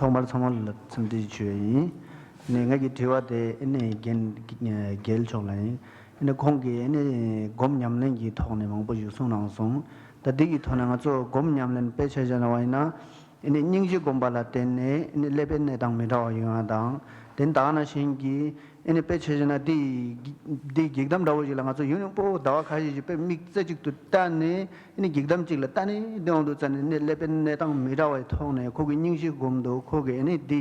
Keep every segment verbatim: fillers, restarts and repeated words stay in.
ཐོག་མར་ཚང་མ་ལ་འཚམས་འདྲི་ཞུ་ཡ་ཡིན། ཨ་ནི་ང་གི་དྲི་བ་དེ་ཨ་ནི་རྒན་རྒན་མཆོག་ལ་ཡིན། ཨ་ནི་ཁོང་གིས་ཨ་ནི་སྒོམ་ཉམས་ལེན་གྱི་ཐོག་ནས་མང་པོ་ཞིག་གསུངས་གནང་སོང་། ད་འདི་གི་ཐོག་ནས་ང་ཚོ་སྒོམ་ཉམས་ལེན་དཔེ་ཆ་བཞག་ན་བ་ཡིན་ན། ཨ་ནི་སྙིང་རྗེ་སྒོམ་པ་ལ་བརྟེན་ནས་ཨ་ནི་ཀླད་པའི་གནས་སྟངས་མི་འདྲ་བ་ཡོང་ཡ་དང་། དེ་ད་ག་ནང་བཞིན་གྱི་ཨ་ནི་དཔེ་ཆ་བཞག་ན་འདི་འདི་འགྱིག་དམ་འདྲ་བོ་ཞིག་ལ་ང་ཚོ་ཡུན་རིང་པོ་ཟླ་བ་ཁ་ཤས་ཤིག་དཔེ་མིག་རྩེ་གཅིག་ཏུ་བལྟས་ནས། ཨ་ནི་འགྱིག་དམ་གཅིག་ལ་ལྟ་ནས་བསྡད་འོང་དུས་ཙ་ནས་ནི་ཀླད་པའི་གནས་སྟངས་མི་འདྲ་བའི་ཐོག་ནས་ཁོ་གི་སྙིང་རྗེ་སྒོམ་འདུག་ཁོ་གི་ཨ་ནི་འདི་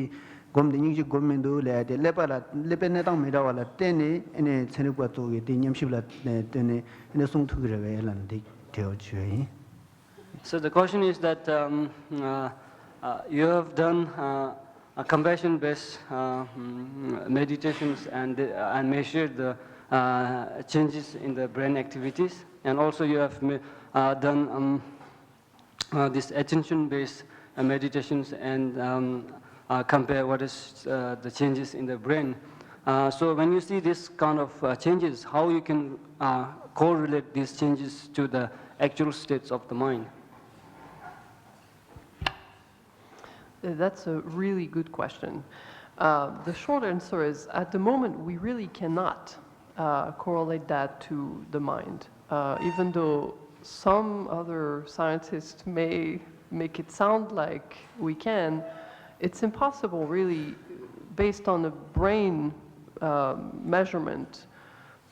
སྒོམ་འདི་སྙིང་རྗེ་སྒོམ་མི་འདུག་ལབ་ཡ་དེ་ཀླད་པ་ལ་ཀླད་པའི་གནས་སྟངས་མི་འདྲ་བ་ལ་བརྟེན་ནས་ཨ་ནི་ཚན་རིག་པ་ཚོ་གི་དེ་ཉམས་ཞིབ་ལ་བརྟེན་ནས་ཨ་ནི་གསུང་ཐུབ་ཀྱི་རེད་པས་ལབ་ནས་འདི་དྲི་བ་ཞུ་ཡ་ཡིན། So the question is that um, uh, uh, you have done uh, a compassion-based uh, mm, meditations and uh, and measured the uh, changes in the brain activities, and also you have ma- uh, done um, uh, this attention-based uh, meditations and um, uh, compare what is uh, the changes in the brain. Uh, so when you see this kind of uh, changes, how you can uh, correlate these changes to the actual states of the mind? Uh, That's a really good question. Uh, the short answer is at the moment, we really cannot uh, correlate that to the mind. Uh, even though some other scientists may make it sound like we can, it's impossible, really, based on a brain uh, measurement,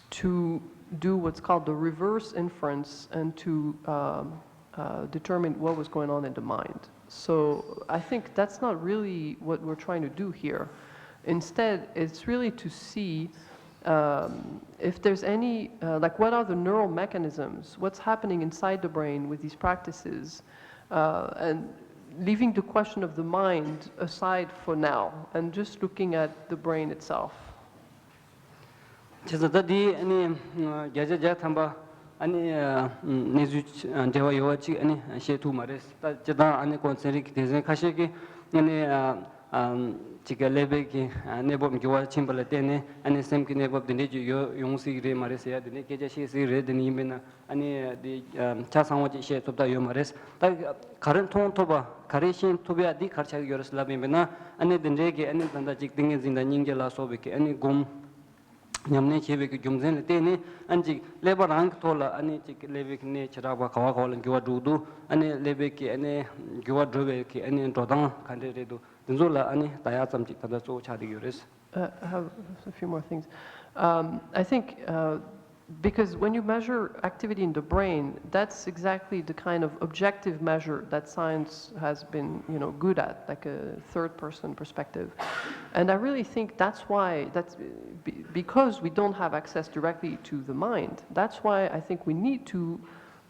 to do what's called the reverse inference and to um, uh, determine what was going on in the mind. So I think that's not really what we're trying to do here. Instead, it's really to see um, if there's any, uh, like, what are the neural mechanisms, what's happening inside the brain with these practices, uh, and leaving the question of the mind aside for now and just looking at the brain itself. བྱས་ཙང་ད་འདི་ཨ་ནི་བརྒྱ་ཆ་བརྒྱ་ཐམ་པ་ཨ་ནི་གནས་ཚུལ་འབྲེལ་བ་ཡོད་པ་ཅིག་ཨ་ནི་བཤད་ཐུབ་མ་རེད། ད་སྤྱིར་བཏང་ཨ་ནི་ཁོང་ཚན་རིག་གི་སྡེ་ཚན་ཁ་ཤས་ཀྱིས་ཨ་ནི་ཅིག་གི་ཀླད་པའི་གི་གནས་བབ་འགྱུར་བ་ཕྱིན་པ་ལ་བརྟེན་ནས་ཨ་ནི་སེམས་ཀྱི་གནས་བབ་འདི་འདྲས་ཅིག་ཡོད་ཡོང་སྲིད་ཀྱི་རེད་མ་རེད་ཟེར་ཡ་འདི་འདྲས་སྐད་ཆ་བཤད་སྲིད་ཀྱི་རེད། འདི་ནི་ཡིན་པས་ན་ཨ་ནི་འདི་ཆ་ཚང་བ་ཅིག་བཤད་ཐུབ་ཐབས་ཡོད་མ་རེད། ད་ག་རེ་མཐོང་ཐུབ་པ་ག་རེ་ཤེས་ཐུབ་ཡ་འདི་ག་རེ་ཆགས་ཀྱི་ཡོད་རེད་ལབ་ཡིན་པས་ན་ཨ་ནི་འདི་འདྲས་ཀྱི་ཨ་ནི་ད་ལྟ་ཅིག་ཏིང་ངེ་འཛིན་དང་སྙིང་རྗེ་ལ་སོགས་པའི་གི་ཨ་ནི་སྒོམ། ཉམས་ལེན་བྱེད་པའི་གི་རྒྱུ་མཚན་ལ་བརྟེན་ནས་ཨ་ནི་ཅིག་ཀླད་པ་རང་གི་ཐོག་ལ་ཨ་ནི་ཅིག་ཀླད་པའི་གི་གནས་བྱེ་བྲག་པ་ག་བ་ག་བ་ལ་འགྱུར་བ་འགྲོ་གི་འདུག་ཨ་ནི་ཀླད་པའི་གི་ཨ་ནི་འགྱུར་བ་འགྲོ་བའི་གི་ཨ་ནི་འགྲོ་སྟངས་ག་འདྲས་རེད་འདུག་དེ་ཚོ་ལ་ཨ་ནི་ལྟ་ཡག་ཙམ་ཅིག་ད་ལྟ་གཙོ་བོ་ཆགས་བསྡད་ཡོད་རེད། Uh, I have a few more things. Um, I think uh, because when you measure activity in the brain, that's exactly the kind of objective measure that science has been, you know, good at, like a third-person perspective. And I really think that's why, that's be- because we don't have access directly to the mind. That's why I think we need to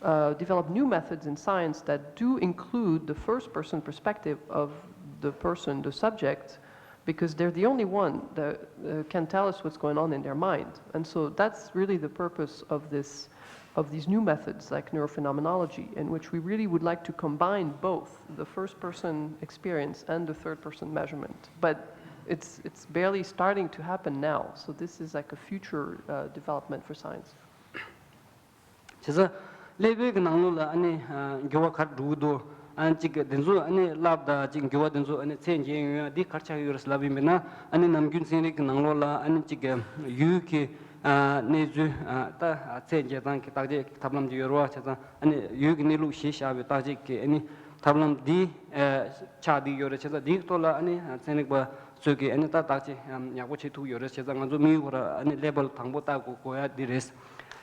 uh, develop new methods in science that do include the first-person perspective of the person, the subject, because they're the only one that uh, can tell us what's going on in their mind. And so that's really the purpose of this, of these new methods like neurophenomenology, in which we really would like to combine both the first-person experience and the third-person measurement. But it's it's barely starting to happen now. So this is like a future uh, development for science. བྱས་ཙང་ཀླད་པའི་གི་ནང་ལོགས་ལ་ཨ་ནི་འགྱུར་བ་ག་རེ་འགྲོ་གི་འདུག་ཨ་ནི་གཅིག་གི་དེ་ཚོ་ཨ་ནི་ལབ་ད་གཅིག་འགྱུར་བ་དེ་ཚོ་ཨ་ནི་ཚད་འཇལ་ཡོང་ཡ་འདི་ག་རེ་ཆགས་ཡོད་རེད་ལབ་ཡིན་པས་ན། ཨ་ནི་ནམ་རྒྱུན་ཚན་རིག་གི་ནང་ལོགས་ལ་ཨ་ནི་གཅིག་གི་ཡུལ་གི་གནས་ཚུལ་ད་ཚད་འཇལ་སྟངས་ཀྱི་བརྟག་དཔྱད་ཀྱི་ཐབས་ལམ་ཅིག་ཡོད་རེད་བ། བྱས་ཙང་ཨ་ནི་ཡུལ་གི་གནས་ལུགས་གཞིར་བཞག་པའི་བརྟག་དཔྱད་ཀྱི་ཨ་ནི་ཐབས་ལམ་འདི་ཆགས་བསྡད་ཡོད་རེད། བྱས་ཙང་འདིའི་ཐོག་ལ་ཨ་ནི་ཚན་རིག་པ་ཚོས་ཀྱིས་ཨ་ནི་ད་བརྟག་དཔྱད་ཡག་པོ་བྱེད་ཐུབ་ཡོད་རེད། བྱས་ཙང་ང་ཚོ་མིའི་ཁོ་ར་ཨ་ནི་ཀླད་པ་ལ་དང་པོ་བལྟ་དགོས་དགོས་ཡ་འདི་རེད།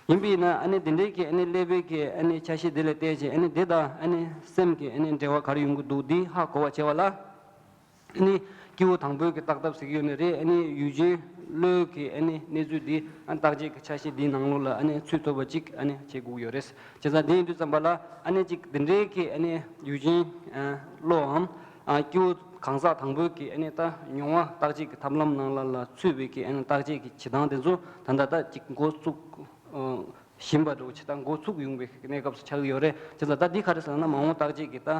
ཡིན་པས་ན་ཨ་ནི་འདི་འདྲའི་གི་ཨ་ནི་ཀླད་པའི་གི་ཨ་ནི་ཆ་ཤས་འདི་ལ་བལྟས་བྱས་ཨ་ནི་འདི་དང་ཨ་ནི་སེམས་ཀྱི་ཨ་ནི་འབྲེལ་བ་ག་རེ་ཡོང་གི་འདུག་འདི་ཧ་གོ་བ་བྱེད་པ་ལ། ཨ་ནི་སྐྱེ་བོ་དང་པོའི་གི་བརྟག་ཐབས་ཟེར་གྱི་ཡོད་ནི་རེད། ཨ་ནི་ཡུལ་ཅན་བློའི་གི་ཨ་ནི་གནས་ཚུལ་འདི་ཨ་ནི་བརྟག་དཔྱད་ཀྱི་ཆ་ཤས་འདིའི་ནང་ལོགས་ལ་ཨ་ནི་ཚུད་ཐུབ་པ་ཅིག་ཨ་ནི་བྱེད་དགོས་ཀྱི་ཡོད་རེད། བྱས་ཙང་དེ་ཡིན་དུས་ཙམ་པ་ལ་ཨ་ནི་ཅིག་འདི་འདྲའི་གི་ཨ་ནི་ཡུལ་ཅན་བློའམ་སྐྱེ་བོ་གང་ཟག་དང་པོའི་གི་ཨ་ནི་ད་མྱོང་བ་བརྟག་དཔྱད་ཀྱི་ཐབས་ལམ་ནང་ལ་ལ་ཚུད་པའི་གི་ཨ་ནི་བརྟག་དཔྱད་ཀྱི་བྱེད་སྟངས་དེ་ཚོ་ད་ལྟ་ད་ཅིག་འགོ་བཙུགས་བཞིན་པ་འདྲ་བོ་ཅིག་དང་འགོ་ཚུགས་ཡོང་བའི་གནས་སྐབས་སུ་ཆགས་ཀྱི་ཡོད་རེད། བྱས་ཙང་ད་འདི་ག་རེ་ཟེར་ན་མ་འོངས་བརྟག་དཔྱད་ཀྱི་ད་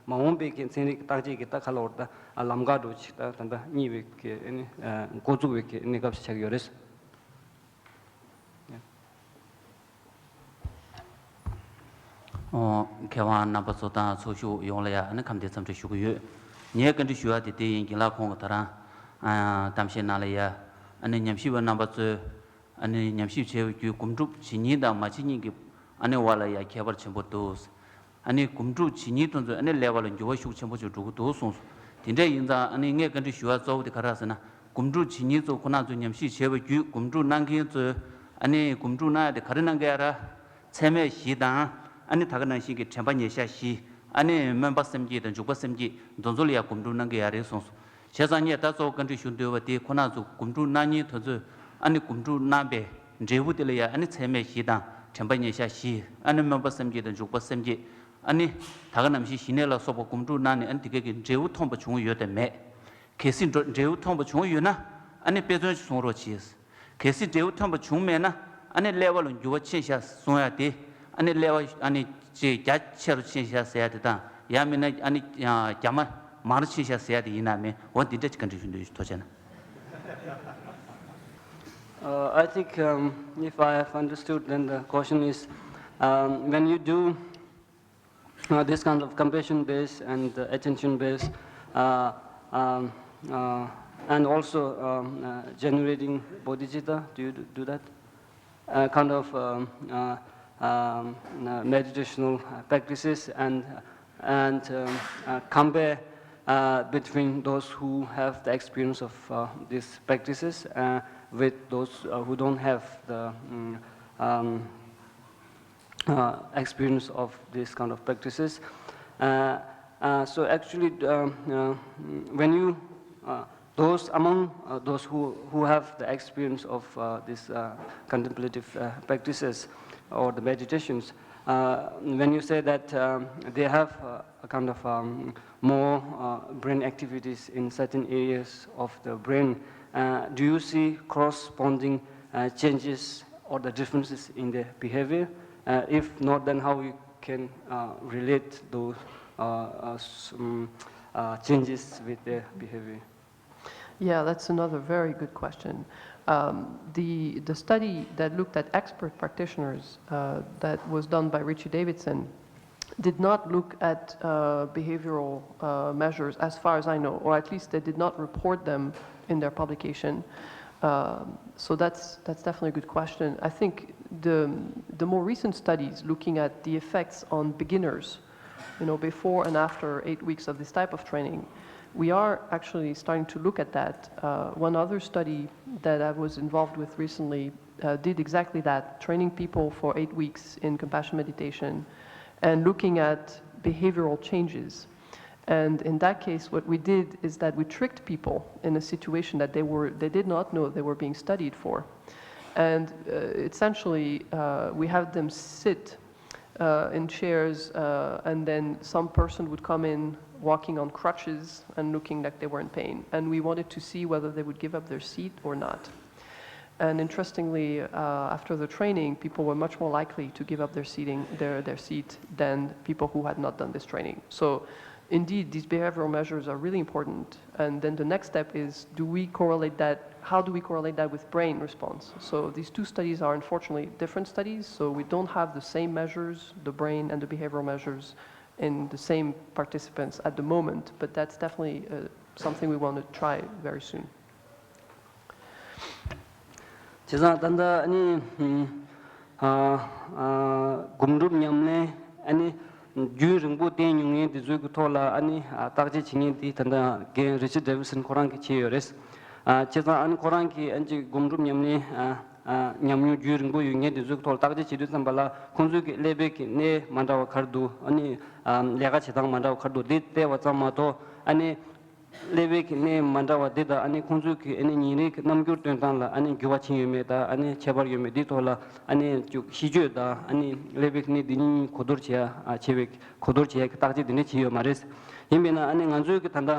མ་འོངས་པའི་གི་ཚན་རིག་གི་བརྟག་དཔྱད་ཀྱི་ད་ག་ལ་བར་ད་ལམ་ཁ་འདྲ་བོ་ཅིག་ད་ད་ལྟ་རྙེད་པའི་གི་ཨ་ནི་འགོ་བཙུགས་པའི་གི་གནས་སྐབས་སུ་ཆགས་ཀྱི་ཡོད་རེད། མཁས་དབང་རྣམ་པ་ཚོ་དང་ཚོགས་ཞུགས་ཡོངས་ལ་ཡང་ཨ་ནི་ཁམས་བདེ་འཚམས་འདྲི་ཞུ་གི་ཡོད། ངས་བཀའ་འདྲི་ཞུ་ཡ་དེ་དེ་ཡིན། རྒན་ལགས་ཁོང་གིས་ད་རང་ཨ་གཏམ་བཤད་ནང་ལ་ཡ་ཨ་ནི་ཉམས་ཞིབ་པ་རྣམ་པ་ཚོས་ཨ་ནི་ཉམས་ཞིབ་བྱས་པ་བརྒྱུད་སྒོམ་སྒྲུབ་བྱེད་མཁན་དང་མ་བྱེད་མཁན་གྱི་ཨ་ནི་བར་ལ་ཡ་ཁྱད་པར་ཆེན་པོ་འདུག། ཨ་ནི་སྒོམ་སྒྲུབ་བྱེད་མཁན་དེ་ཚོས་ཨ་ནི་ཀླད་པ་ལ་འགྱུར་བ་ཤུགས་ཆེན་པོ་ཅིག་འགྲོ་གི་འདུག་གསུངས་སོང་། དེ་འདྲ་ཡིན་ཙང་ཨ་ནི་ངས་བཀའ་འདྲི་ཞུ་ཡ་གཙོ་བོ་དེ་ག་རེ་རེད་ཟེར་ན། སྒོམ་སྒྲུབ་བྱེད་མཁན་ཚོ་ཁོ་རང་ཚོས་ཉམས་ཞིབ་བྱས་པ་བརྒྱུད་སྒོམ་སྒྲུབ་གནང་མཁན་ཚོས་ཨ་ནི་སྒོམ་སྒྲུབ་གནང་ཡ་དེ་ག་རེ་གནང་གི་ཡ་རེད། ཚད་མེད་བཞི་དང་། ཨ་ནི་ད་ག་ནང་བཞིན་གྱི་དྲན་པ་ཉེར་བཞག་བཞི། ཨ་ནི་སྨོན་པ་སེམས་བསྐྱེད་དང་འཇུག་པ་སེམས་བསྐྱེད་འདི་ཚོ་ལ་ཡང་སྒོམ་སྒྲུབ་གནང་གི་ཡ་རེད་གསུངས་སོང་། བྱས་ཙང་ངས་ད་གཙོ་བོ་བཀའ་འདྲི་ཞུ་འདོད་པ་དེ་ཁོ་རང་ཚོ་སྒོམ་སྒྲུབ་གནང་མཁན་དེ་ཚོས་ཨ་ནི་སྒོམ་སྒྲུབ་གནང་པའི་འབྲས་བུ་དེ་ལ་ཡང་ཨ་ནི་ཚད་མེད་བཞི་དང་དྲན་པ་ཉེར་བཞག་བཞི། ཨ་ནི་སྨོན་པ་སེམས་བསྐྱེད་དང་འཇུག་པ་སེམས་བསྐྱེད། ཨ་ནི་ད་ག་ནང་བཞིན་ཞི་གནས་ལ་སོགས་པ་སྒོམ་སྒྲུབ་གནང་ནས་ཨ་ནི་དེ་ག་གི་འབྲས་བུ་ཐོན་པ་བྱུང་ཡོད་དམ་མེད། གལ་སྲིད་འགྲོ་འབྲས་བུ་ཐོན་པ་བྱུང་ཡོད་ན་ཨ་ནི་དཔེ་མཚོན་ཞིག་གསུང་རོགས་གྱིས། གལ་སྲིད་འབྲས་བུ་ཐོན་པ་བྱུང་མེད་ན་ཨ་ནི་ཀླད་པ་ལ་འགྱུར་བ་ཕྱིན་ཤག་གསུང་ཡ་དེ། ཨ་ནི་ཀླད་པ་ཨ་ནི་ཅིག་རྒྱ་ཆེ་རུ་ཕྱིན་ཤག་ཟེར་ཡ་དེ་དང་། ཡང་མིན་ན་ཨ་ནི་རྒྱ་མ་མང་རུ་ཕྱིན་ཤག་ཟེར་ཡ་དེ་ཡིན་ན་མིན། འོ་འདི་འདྲ་ཅིག་བཀའ་འདྲི་ཞུ་འདོད་ཞུ། ཐུགས་རྗེ་གནང་། Uh, I think, um, if I have understood, then the question is, um, when you do uh, this kind of compassion based and uh, attention based, uh, um, uh, and also um, uh, generating bodhicitta. Do you do do that? Uh, kind of um, uh, um, uh, meditational uh, practices and and um, uh, compare uh, between those who have the experience of uh, these practices uh, with those uh, who don't have the um, um, uh, experience of these kind of practices. Uh, uh, so actually, um, uh, when you uh, those among uh, those who, who have the experience of uh, these uh, contemplative uh, practices or the meditations, uh, when you say that um, they have uh, a kind of um, more uh, brain activities in certain areas of the brain, uh, do you see corresponding uh, changes or the differences in their behavior? Uh, if not, then how you can uh, relate those uh, uh, s- um, uh, changes with their behavior? Yeah, that's another very good question. Um, the, the study that looked at expert practitioners uh, that was done by Richie Davidson did not look at uh, behavioral uh, measures, as far as I know, or at least they did not report them in their publication. Um, so that's that's definitely a good question. I think the the more recent studies looking at the effects on beginners, you know, before and after eight weeks of this type of training, we are actually starting to look at that. Uh, one other study that I was involved with recently uh, did exactly that, training people for eight weeks in compassion meditation and looking at behavioral changes. And in that case, what we did is that we tricked people in a situation that they were they did not know they were being studied for. And uh, essentially, uh, we had them sit uh, in chairs, uh, and then some person would come in walking on crutches and looking like they were in pain. And we wanted to see whether they would give up their seat or not. And interestingly, uh, after the training, people were much more likely to give up their seating, their, their seat, than people who had not done this training. So, indeed, these behavioral measures are really important. And then the next step is, do we correlate that? How do we correlate that with brain response? So these two studies are unfortunately different studies. So we don't have the same measures, the brain and the behavioral measures, in the same participants at the moment. But that's definitely uh, something we want to try very soon. བྱས་ཙང་ད་ལྟ་ཨ་ནི་ཨ་ཨ་སྒོམ་སྒྲུབ་ཉམས་ལེན་ཨ་ནི་རྒྱུན་རིང་པོ་བསྟེན་མྱོང་མཁན་དེ་ཚོའི་གི་ཐོག་ལ་ཨ་ནི་ཨ་བརྟག་དཔྱད་བྱེད་མཁན་དེ་ད་ལྟ་རྒན་རི་ཆར་ཌེ་ཝིད་སན་ཁོ་རང་གིས་བྱས་ཡོད་རེད། ཨ་བྱས་ཙང་ཨ་ནི་ཁོ་རང་གིས་ཨ་ནི་ཅིག་སྒོམ་སྒྲུབ་ཉམས་ལེན་ཨ་ཨ་ཉམས་མྱོང་རྒྱུན་རིང་པོ་ཡོད་མཁན་དེ་ཚོའི་གི་ཐོག་ལ་བརྟག་དཔྱད་བྱེད་དུས་ཙམ་པ་ལ་ཁོང་ཚོའི་གི་ཀླད་པའི་གི་གནས་མ་འདྲ་བ་ག་རེ་འདུག་ཨ་ནི་ཨ་ལས་ཀ་བྱེད་སྟངས་མ་འདྲ་བ་ག་རེ་འདུག་འདི་བལྟས་པ་ཙམ་མ་གཏོགས་ཨ་ནི། ཀླད་པའི་གི་གནས་མ་འདྲ་བ་འདི་དང་ཨ་ནི་ཁོང་ཚོའི་གི་ཨ་ནི་ཉིན་རེའི་གི་རྣམ་འགྱུར་སྟོན་སྟངས་ལ་ཨ་ནི་འགྱུར་བ་ཕྱིན་ཡོད་མེད་དང་ཨ་ནི་ཁྱད་པར་ཡོད་མེད་འདིའི་ཐོག་ལ་ཨ་ནི་ཅིག་གཤིས་སྤྱོད་དང་ཨ་ནི་ཀླད་པའི་གི་གནས་འདི་གཉིས་གོ་བསྡུར་བྱེད་ཡ་ཨ་བྱེད་པའི་གོ་བསྡུར་བྱེད་ཡ་གི་བརྟག་དཔྱད་འདི་འདྲ་བྱས་ཡོད་མ་རེད། ཡིན་པས་ན་ཨ་ནི་ང་ཚོའི་གི་ད་ལྟ་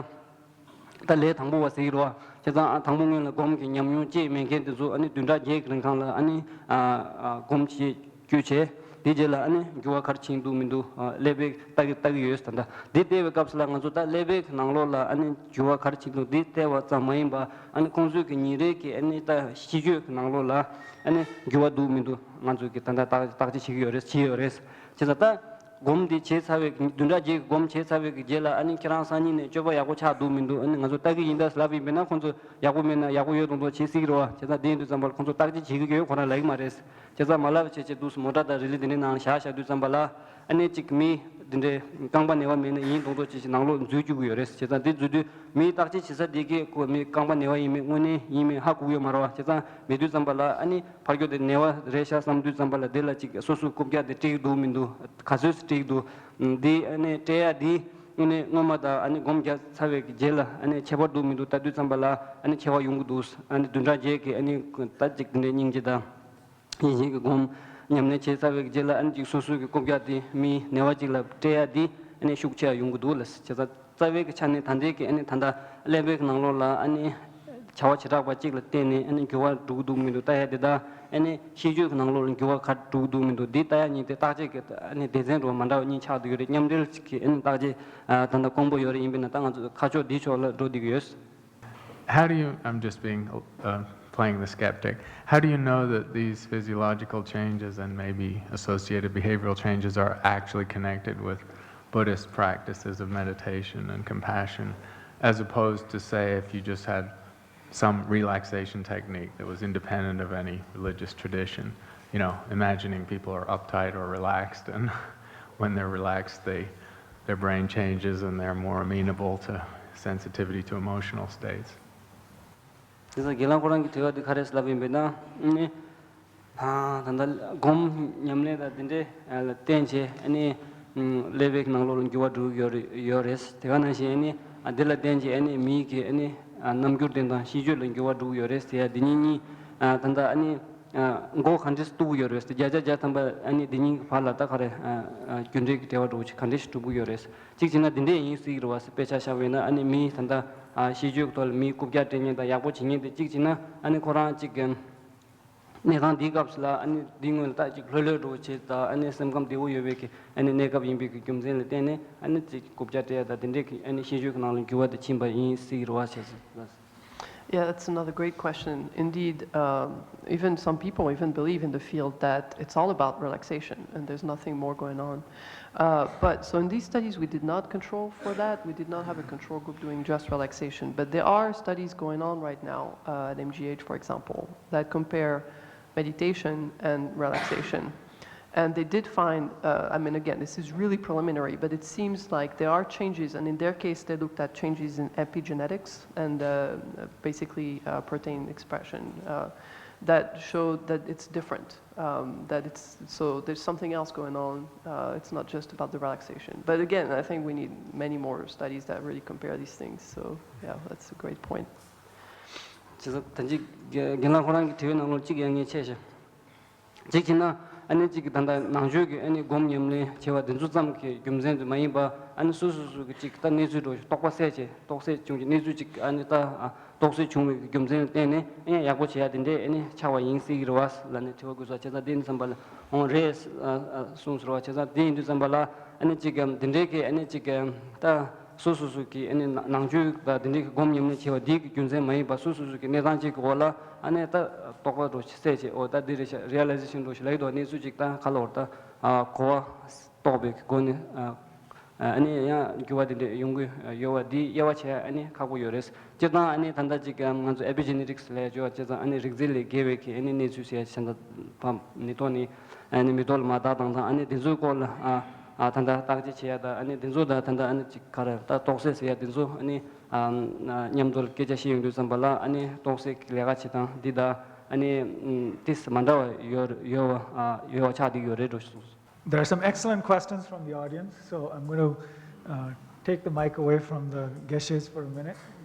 ད་ལས་དང་པོ་བ་ཟེར་གི་རེད་བ། བྱས་ཙང་ཨ་དང་པོ་སྔོན་ལ་སྒོམ་གི་ཉམས་མྱོང་སྐྱེས་མེད་མཁན་དེ་ཚོ་ཨ་ནི་བདུན་ཕྲག་བརྒྱད་ཀྱི་རིང་གང་ལ་ཨ་ནི་ཨ་ཨ་སྒོམ་བྱེད། བཅུ་བྱས། དེའི་རྗེས་ལ་ཨ་ནི་འགྱུར་བ་ག་རེ་ཕྱིན་འདུག་མི་འདུག་ཀླད་པས་ལྟ་གི་ལྟ་གི་ཡོད་ཟེར། ད་འདི་བལྟས་པའི་སྐབས་སུ་ལ་ང་ཚོ་ད་ཀླད་པའི་ནང་ལོགས་ལ་ཨ་ནི་འགྱུར་བ་ག་རེ་ཕྱིན་འདུག་འདི་བལྟས་པ་ཙམ་མ་ཡིན་པ་ཨ་ནི་ཁོང་ཚོའི་གི་ཉིན་རེའི་གི་ཨ་ནི་ད་གཤིས་སྤྱོད་ཀྱི་ནང་ལོགས་ལ་ཨ་ནི་འགྱུར་བ་འདུག་མི་འདུག་ང་ཚོས་གི་ད་ལྟ་བརྟག་བརྟག་དཔྱད་བྱེད་ཀྱི་ཡོད་རེད། བྱེད་ཡོད་རེད། བྱས་ཙང་ད་ སྒོམ་འདི་བྱས་ཚར་བའི་བདུན་ཕྲག་བརྒྱད་ཀྱི་སྒོམ་བྱས་ཚར་བའི་རྗེས་ལ་ཨ་ནི་ཁྱེད་རང་སང་ཉིན་ནས་སྤྱོད་པ་ཡག་པོ་ཆགས་འདུག་མི་འདུག་ཨ་ནི་ང་ཚོ་ལྟ་གི་ཡིན་ད་ལབ་ཡིན་པས་ན་ཁོང་ཚོ་ཡག་པོ་མེད་ན་ཡག་པོ་ཡོད་མདོག་མདོག་བྱེད་སྲིད་ཀྱི་རེད་བ། བྱས་ཙང་དེ་ཡིན་དུས་ཙམ་པར་ཁོང་ཚོ་བརྟག་དཔྱད་བྱེད་ཀྱི་ཡོད་ཁོ་རང་ལབ་ཀྱི་མ་རེད། བྱས་ཙང་མ་ལབ་བྱས་བྱས་འདུག་མོ་ཊ་དང་རི་ལི་དེ་འདྲའི་ནང་བཞག་བཞག་དུས་ཙམ་པ་ལ་ཨ་ནི་གཅིག་མི་དེ་འདྲའི་རྐང་པ་ནད་པ་མེད་ན་ཡིན་མདོག་མདོག་བྱེད་བྱེད་ནང་ལོགས་འཛུལ་བཅུག་གི་ཡོད་རེད། བྱས་ཙང་དེ་འཛུལ་དུས་མིའི་བརྟག་དཔྱད་བྱེད་ས་དེ་གས་ཁོ་མི་རྐང་པ་ནད་པ་ཡིན་མིན་དངོས་གནས་ཡིན་མིན་ཧ་གོ་གི་ཡོད་མ་རེད་བ། བྱས་ཙང་མེད་དུས་ཙམ་པ་ལ་ཨ་ནི་ཕར་སྐྱོར་དེ་ནད་པ་རེད་ཤག་བསམ་དུས་ཙམ་པ་ལ་དེ་ལ་གཅིག་སོ་སོའི་རྐུབ་བཀྱག་དེ་སྤྲད་ཀྱི་འདུག་མི་འདུག་ག་ཚོད་སྤྲད་ཀྱི་འདུག་འདི་ཨ་ནི་སྤྲད་ཡ་འདི་ཨ་ནི་སྔོན་མ་དང་ཨ་ནི་སྒོམ་རྒྱག་ཚར་བའི་རྗེས་ལ་ཨ་ནི་ཁྱད་པར་འདུག་མི་འདུག་ལྟ་དུས་ཙམ་པ་ལ་ཨ་ནི་ཁྱད་པར་ཡོང་གི་འདུག་ཨ་ནི་བདུན་ཕྲག་བརྒྱད་ཀྱི་ཨ་ནི་ད་ཅིག་དེ་འདྲའི་སྙིང་རྗེ་དང་ཡིད་བཞིན་གྱི་སྒོམ་ཉམས་ལེན་བྱས་ཚར་བའི་རྗེས་ལ་ཨ་ནི་ཅིག་སོ་སོའི་གི་རྐུབ་བཀྱག་དེ་མིའི་ནད་པ་ཅིག་ལ་སྤྲད་ཡ་འདི་ཨ་ནི་ཤུགས་ཆེ་བ་ཡོང་གི་འདུག་ལ། བྱས་ཙང་རྩ་བའི་གི་ཆ་ནས་ད་ལྟའི་གི་ཨ་ནི་ད་ལྟ་ཀླད་པའི་གི་ནང་ལོགས་ལ་ཨ་ནི་བྱ་བ་བྱེ་བྲག་པ་གཅིག་ལ་བརྟེན་ནས་ཨ་ནི་འགྱུར་བ་འགྲོ་གི་འདུག་མི་འདུག་ལྟ་ཡ་དེ་དང་ཨ་ནི་ཤེས་བརྗོད་ཀྱི་ནང་ལོགས་ལ་འགྱུར་བ་ག་འགྲོ་གི་འདུག་མི་འདུག་འདི་ལྟ་ཡ་གཉིས་དེ་བརྟག་དཔྱད་ཀྱི་ཨ་ནི་སྡེ་ཚན་འགྲོ་བ་མ་འདྲ་བ་གཉིས་ཆགས་བསྡད་ཡོད་རེད། མཉམ་འབྲེལ་གྱི་ཨ་ནི་བརྟག་དཔྱད་ད་ལྟ་དཀོན་པོ་ཡོད་རེད། ཡིན་པས་ན་ད་ང་ཚོ་ཁ་ཕྱོགས་འདི་ཕྱོགས་ལ་འགྲོ་བསྡད་ཀྱི་ཡོད། How do you, I'm just being uh, playing the skeptic, how do you know that these physiological changes and maybe associated behavioral changes are actually connected with Buddhist practices of meditation and compassion, as opposed to, say, if you just had some relaxation technique that was independent of any religious tradition? You know, imagining people are uptight or relaxed, and when they're relaxed, they, their brain changes and they're more amenable to sensitivity to emotional states. དེ་ཚོ་དགེ་ལགས་ཁོ་རང་གི་དྲི་བ་དེ་ག་རེ་ལབ་ཡིན་པས་ན། ད་ལྟ་སྒོམ་ཉམས་ལེན་དང་དེ་འདྲའི་ལ་བརྟེན་བྱས་ཨ་ནི་ཀླད་པའི་ནང་ལོགས་ལ་འགྱུར་བ་འགྲོ་གི་ཡོད་རེད། ཡོད་རེད། དེ་ག་ནང་བཞིན་ཨ་ནི་འདི་ལ་བརྟེན་བྱས་ཨ་ནི་མིའི་གི་ཨ་ནི་རྣམ་འགྱུར་དེ་དང་གཤིས་སྤྱོད་ལ་འགྱུར་བ་འགྲོ་གི་ཡོད་རེད་ཟེར་ཡ་འདི་གཉིས་གཉིས་ད་ལྟ་ཨ་ནི་མགོ་ག་འདྲས་གཏུག་གི་ཡོད་རེད་ཟེར་བརྒྱ་ཆ་བརྒྱ་ཐམ་པ་ཨ་ནི་འདི་གཉིས་ཀྱི་བར་ལ་ད་ག་རེ་རྒྱུ་འབྲས་ཀྱི་འབྲེལ་བ་འགྲོ་གི་ག་འདྲས་ཤིག་གྲུབ་ཀྱི་ཡོད་རེད། གཅིག་བྱས་ན་འདི་འདྲས་ཡིན་སྲིད་ཀྱི་རེད་བ་ཟེར་དཔེ་ཆ་བཞག་པ་ཡིན་ན་ཨ་ནི་མིའི་ད་ལྟ་ཨ་ཤེས་བརྗོད་ཀྱི་ཐོག་ལ་མིའི་རྐུབ་བཀྱག་སྤྲད་མཁན་དང་ཡག་པོ་བྱེད་མཁན་དེ་གཅིག་བྱས་ན་ཨ་ནི་ཁོ་རང་གཅིག་གི་གནས་སྟངས་འདིའི་སྐབས་སུ་ལ་ཨ་ནི་འདིའི་སྔོན་ལ་ད་གཅིག་ལྷོད་ལྷོད་འགྲོ་བྱེད་དང་ཨ་ནི་སེམས་ཁམས་བདེ་བོ་ཡོད་པའི་གི་ཨ་ནི་གནས་སྐབས་ཡིན་པའི་གི་རྒྱུ་མཚན་ལ་བརྟེན་ནས་ཨ་ནི་གཅིག་རྐུབ་བཀྱག་སྤྲད་ཡ་དང་དེ་འདྲས་ཀྱི་ཨ་ནི་ཤེས་བརྗོད་ཀྱི་ནང་ལ་འགྱུར་བ་དེ་ཕྱིན་པ་ཡིན་སྲིད་ཀྱི་རེད་བ་ཟེར། Yeah, that's another great question. Indeed, um, even some people even believe in the field that it's all about relaxation and there's nothing more going on. Uh, but so in these studies, we did not control for that. We did not have a control group doing just relaxation. But there are studies going on right now uh, at M G H, for example, that compare meditation and relaxation. And they did find, uh, I mean, again, this is really preliminary, but it seems like there are changes, and in their case, they looked at changes in epigenetics and uh, basically uh, protein expression uh, that showed that it's different. Um, that it's so there's something else going on. Uh, it's not just about the relaxation. But again, I think we need many more studies that really compare these things. So yeah, that's a great point. བྱས་ཙང་ད་ཅིག་རྒན་ལགས་ཁོ་རང་གི་དྲི་བའི་ནང་ལོགས་གཅིག་ཡང་ངས་ཆད་བཞག་གཅིག་བྱས་ན་ཨ་ནི་གཅིག་གི་ད་ལྟ་ནང་ཆོས་ཀྱི་ཨ་ནི་སྒོམ་ཉམས་ལེན་བྱེད་པ་འདི་ཚོ་ཙམ་གྱི་རྒྱུ་མཚན་དུ་མ་ཡིན་པ་ཨ་ནི་སོ་སོ་སོ་གི་གཅིག་ད་གནས་ཚུལ་འགྲོ་རྟོག་པ་སད་བྱས་རྟོག་སད་བྱུང་གི་གནས་ཚུལ་གཅིག་ཨ་ནི་ད་རྟོག་སད་བྱུང་བའི་རྒྱུ་མཚན་ལ་བརྟེན་ནས་ཨ་ནི་ཡག་པོ་བྱེད་ཡ་དེ་འདྲས་ཨ་ནི་ཆགས་པ་ཡིན་སྲིད་ཀྱི་རེད་བ་ལབ་ནས་དྲི་བ་དགོས་ས་བྱས་ཙང་དེ་ཡིན་བསམ་པ་ལ་འོང་རེད་གསུངས་ཟེར་བ་བྱས་ཙང་དེ་ཡིན་དུས་བསམ་པ་ལ་ཨ་ནི་གཅིག་དེ་འདྲས་ཀྱི་ཨ་ནི་གཅིག་ད། སོ་སོ་སོ་གི་ཨ་ནི་ནང་ཆོས་དང་དེ་འདྲའི་སྒོམ་ཉམས་ལེན་བྱེད་པ་འདི་གི་རྒྱུ་མཚན་མ་ཡིན་པ་སོ་སོ་སོ་གི་གནས་སྟངས་གཅིག་གི་འོག་ལ་ཨ་ནི་ད་རྟོག་པ་འདྲ་ཞིག་སད་བྱས་འོ་ད་འདི་རེད་ཤག་རི་ཨ་ལའི་ཟེ་ཤན་འདྲ་ཞིག་ལབ་ཀྱི་འདུག་གནས་ཚུལ་གཅིག་ད་ག་ལ་འོར་ད་གོ་བ་རྟོགས་པའི་སྒོ་ནས་ཨ་ནི་ཡང་འགྱུར་བ་དེ་འདྲ་ཡོང་གི་ཡོད་པ་འདི་དབྱེ་བ་ཕྱེ་ཡ་ཨ་ནི་ཁག་པོ་ཡོད་རེད། སྤྱིར་བཏང་ཨ་ནི་ད་ལྟ་གཅིག་ང་ཚོ་ཨེ་པི་ཇེ་ནེ་ཊིག་སི་ལབ་ཡ་བརྗོད་པ་བྱས་ཙང་ཨ་ནི་རིགས་རྫས་ལས་བརྒལ་བའི་གི་ཨ་ནི་གནས་ཚུལ་ཟེར་ཡ་ཅིག་ད་ཕ་མེ་ཏོག་ནས། ཨ་ནི་མེ་ཏོག་ལ་མ་བཏགས་དང་དང་ཨ་ནི་དེ་ཚོའི་སྐོར་ལ་ཨ་ཨ་ད་ལྟ་བརྟག་དཔྱད་བྱེད་ཡ་དང་ཨ་ནི་དེ་ཚོ་དང་ད་ལྟ་ཨ་ནི་ཅིག་ག་རེ་ད་རྟོག་སད་ཟེར་ཡ་དེ་ཚོ་ཨ་ནི་ཨ་མཉམ་དུ་སྐད་ཆ་བཤད་ཡོང་དུས་ཙམ་པ་ལ་ཨ་ནི་རྟོག་སད་ཀྱི་ལས་ཀ་བྱེད་སྟངས་འདི་དང་ཨ་ནི་ཏིས་མ་འདྲ་བ་ཡོད་ཡོད་བ་ཨ་ཡོད་བ་ཆགས་བསྡད་ཡོད་རེད་འགྲོ་གསུངས། There are some excellent questions from the audience, so I'm going to uh, take the mic away from the Geshes for a minute.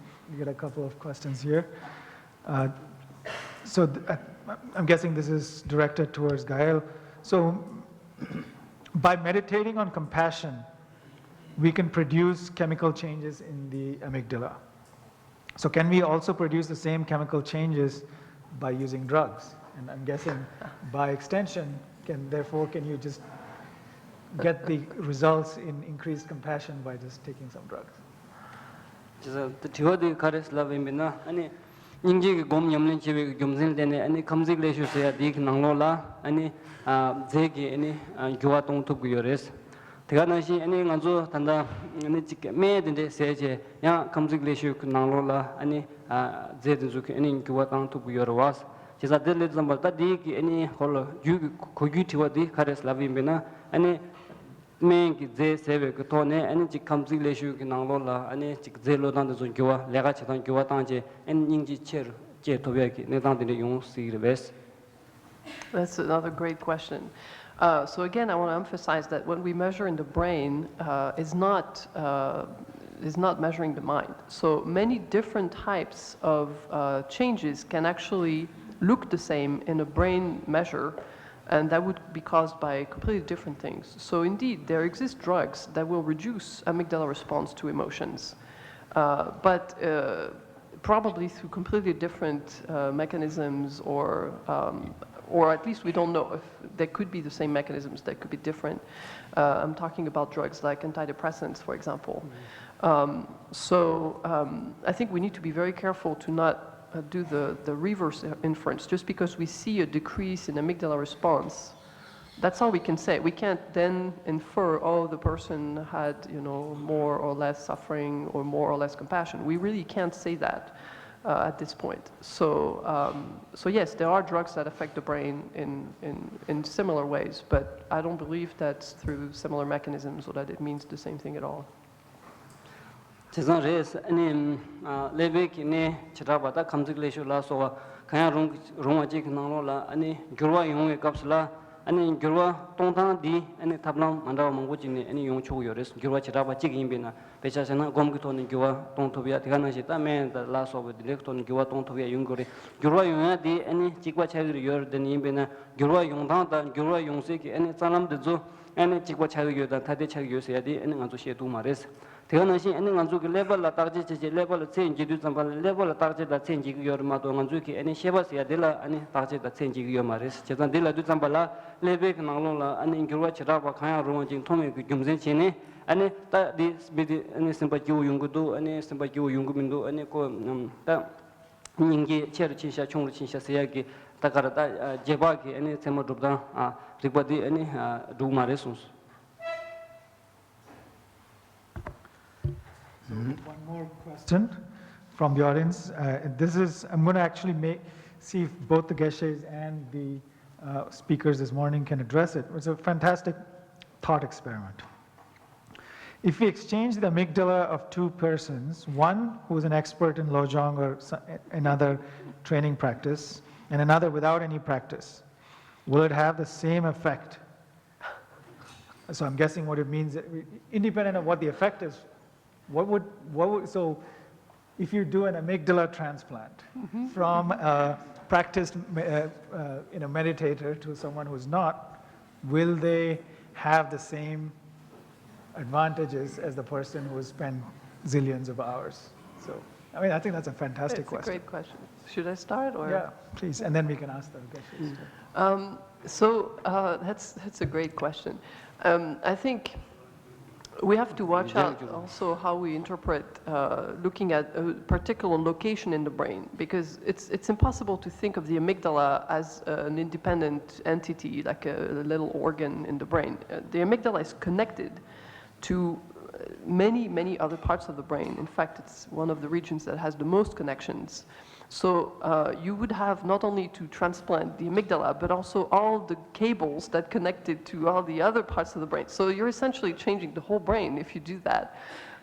We get a couple of questions here. Uh, so th- I- I'm guessing this is directed towards Gael. So by meditating on compassion, we can produce chemical changes in the amygdala. So can we also produce the same chemical changes by using drugs? And I'm guessing by extension, can therefore can you just get the results in increased compassion by just taking some drugs? བྱས་ཙང་དེ་དྲི་བ་དེ་ག་རེ་ལབ་ཡིན་པས་ན་ཨ་ནི་སྙིང་རྗེ་གི་སྒོམ་ཉམས་ལེན་བྱེད་པའི་རྒྱུ་མཚན་ལ་བརྟེན་ནས་ཨ་ནི་ཁམས་གཟིགས་ཀླད་ཤུགས་ཟེར་ཡ་དེའི་གི་ནང་ལོགས་ལ་ཨ་ནི་ཨ་རྫས་ཀྱི་ཨ་ནི་ཨ་འགྱུར་བ་གཏོང་ཐུབ་ཀྱི་ཡོད་རེད། དེ་ག་ནང་བཞིན་ཨ་ནི་ང་ཚོ་ད་ལྟ་ཨ་ནི་གཅིག་སྨན་དེ་འདྲས་ཟས་བྱས་ཡང་ཁམས་ཚིག་ལེགས་ཤོས་ཀྱི་ནང་ལོགས་ལ་ཨ་ནི་ཨ་རྫས་དེ་ཚོ་གི་ཨ་ནི་འགྱུར་བ་བཏང་ཐུབ་ཀྱི་ཡོད་རེད་བ། བྱས་ཙང་དེ་ལས་ཙམ་པར་ད་དེའི་གི་ཨ་ནི་ཧོ་ལ་རྒྱུད་ཀྱི་གོ་རྒྱུའི་དྲི་བ་དེ་ག་རེ་ལབ་ཡིན་པས་ན། ཨ་ནི་སྨན་གྱི་རྫས་ཟས་པའི་གི་ཐོག་ནས་ཨ་ནི་གཅིག་ཁམས་ཚིག་ལེགས་ཤོས་ཀྱི་ནང་ལོགས་ལ་ཨ་ནི་གཅིག་རྫས་བློས་བཏང་དེ་ཚོ་འགྱུར་བ་ལས་ཀ་བྱེད་སྟངས་འགྱུར་བ་བཏང་བྱས་ཨ་ནི་སྙིང་རྗེ་ཆེ་རུ་སྐྱེད་ཐུབ་ཡག་གི་གནས་སྟངས་དེ་འདྲ་ཡོང་སྲིད་ཀྱི་རེད་པས། That's another great question. Uh, so again, I want to emphasize that what we measure in the brain uh, is not uh, is not measuring the mind. So many different types of uh, changes can actually look the same in a brain measure, and that would be caused by completely different things. So indeed, there exist drugs that will reduce amygdala response to emotions, uh, but uh, probably through completely different uh, mechanisms, or um, or at least we don't know if they could be the same mechanisms, they could be different. Uh, I'm talking about drugs like antidepressants, for example. Um, so um, I think we need to be very careful to not uh, do the, the reverse inference. Just because we see a decrease in amygdala response, that's all we can say. We can't then infer, oh, the person had, you know, more or less suffering or more or less compassion. We really can't say that uh, at this point. So, um, so yes, there are drugs that affect the brain in, in, in similar ways, but I don't believe that's through similar mechanisms or that it means the same thing at all. དེ་ཙང་རེད། ཨ་ནི་ཀླད་པའི་གི་གནས་བྱེ་བྲག་པ་དང་ཁམས་ཚིག་ལེགས་ཤོས་ལ་སོགས་པ་གང་ཡང་རུང་རུང་བ་གཅིག་གི་ནང་ལོགས་ལ་ཨ་ནི་འགྱུར་བ་ཡོང་བའི་སྐབས་སུ་ལ་ཨ་ནི་འགྱུར་བ་གཏོང་སྟངས་འདི་ཨ་ནི་ཐབས་ལམ་མ་འདྲ་བ་མང་པོ་ཅིག་ནས་ཨ་ནི་ཡོང་ཆོག་གི་ཡོད་རེད། འགྱུར་བ་བྱེ་བྲག་པ་གཅིག་ཡིན་པས་ན། དཔེ་ཆ་བཞག་ན་སྒོམ་གྱི་ཐོག་ནས་འགྱུར་བ་གཏོང་ཐུབ་ཡ། དེ་ག་ནང་བཞིན་ད་སྨན་དང་ལ་སོགས་པའི་དེ་འདྲའི་ཐོག་ནས་འགྱུར་བ་གཏོང་ཐུབ་ཡ་ཡོང་དགོས་རེད། འགྱུར་བ་ཡོང་ཡ་དེ་ཨ་ནི་གཅིག་པ་ཆགས་ཀྱི་ཡོད་རེད། དེ་ནི་ཡིན་པས་ན་འགྱུར་བ་ཡོང་སྟངས་དང་འགྱུར་བ་ཡོང་སའི་གི་ཨ་ནི་རྩ་ལམ་དེ་ཚོ་ཨ་ནི་གཅིག་པ་ཆགས་ཀྱི་ཡོད་དང་ཐ་དད་ཆགས་ཀྱི་ཡོད་ཟེར་ཡ་དེ་ཨ་ནི་ང་ཚོ་ཤེས་ཐུབ་མ་རེད། དེ་ག་ནང་བཞིན་ཨ་ནི་ང་ཚོ་གི་ཀླད་པ་ལ་བརྟག་དཔྱད་བྱེད་ཆེད་ཀླད་པ་ལ་ཚད་འཇལ་དུས་ཙམ་པ་ལ་ཀླད་པ་ལ་བརྟག་དཔྱད་དང་ཚད་འཇལ་གྱི་ཡོད་རེད་མ་གཏོགས། ང་ཚོའི་གི་ཨ་ནི་ཤེས་པ་ཟེར་ཡ་དེ་ལ་ཨ་ནི་བརྟག་དཔྱད་དང་ཚད་འཇལ་གྱི་ཡོད་མ་རེད། བྱས་ཙང་འདི་ལབ་དུས་ཙམ་པ་ལ་ཀླད་པའི་གི་ནང་ལོགས་ལ་ཨ་ནི་འགྱུར་བ་བྱེ་བྲག་པ་གང་ཡང་རུང་བ་ཅིག་མཐོང་བའི་གི་རྒྱུ་མཚན་བྱས་ནས་ཨ་ནི་ད་འདི་མི་འདི་ཨ་ནི་སེམས་པ་སྐྱིད་པོ་ཡོང་གི་འདུག་ཨ་ནི་སེམས་པ་སྐྱིད་པོ་ཡོང་གི་མི་འདུག་ཨ་ནི་ཁོ་ད་སྙིང་རྗེ་ཆེ་རུ་ཕྱིན་ཤག་ཆུང་རུ་ཕྱིན་ཤག་ཟེར་ཡ་གི་ད་ག་རེ་ད་རྗེས་དཔག་གི་ཨ་ནི་ཚད་མ་སྒྲུབ་སྟངས་རིག་པ་འདི་ཨ་ནི་འགྲིག་མ་རེད་གསུངས་སོང་། So one more question from the audience. Uh, this is, I'm going to actually make, see if both the Geshes and the uh, speakers this morning can address it. It's a fantastic thought experiment. If we exchange the amygdala of two persons, one who is an expert in Lojong or another training practice, and another without any practice, will it have the same effect? So I'm guessing what it means, independent of what the effect is, what would, what would, so if you do an amygdala transplant mm-hmm. from a practiced uh, uh, you know, meditator to someone who's not, will they have the same advantages as the person who spent zillions of hours? So, I mean, I think that's a fantastic it's question. It's a great question. Should I start? Or? Yeah, please. And then we can ask the questions. Mm-hmm. Um, so uh, that's, that's a great question. Um, I think we have to watch out also how we interpret uh, looking at a particular location in the brain, because it's, it's impossible to think of the amygdala as an independent entity, like a little organ in the brain. Uh, the amygdala is connected to uh, many, many other parts of the brain. In fact, it's one of the regions that has the most connections. So uh, you would have not only to transplant the amygdala, but also all the cables that connect it to all the other parts of the brain. So you're essentially changing the whole brain if you do that,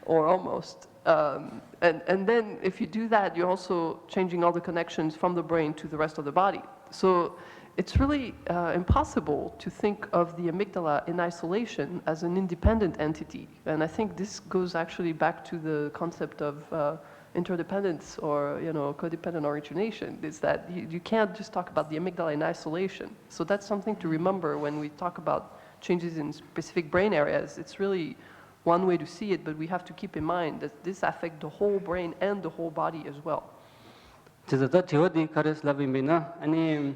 or almost. Um, and, and then if you do that, you're also changing all the connections from the brain to the rest of the body. So it's really uh, impossible to think of the amygdala in isolation as an independent entity. And I think this goes actually back to the concept of uh, interdependence or you know codependent origination is that you, you can't just talk about the amygdala in isolation. So that's something to remember when we talk about changes in specific brain areas. It's really one way to see it, but we have to keep in mind that this affects the whole brain and the whole body as well. དེ་ཚོ་ད་དྲི་བ་འདི་ག་རེ་ལབ་ཡིན་པས་ན་ཨ་ནི།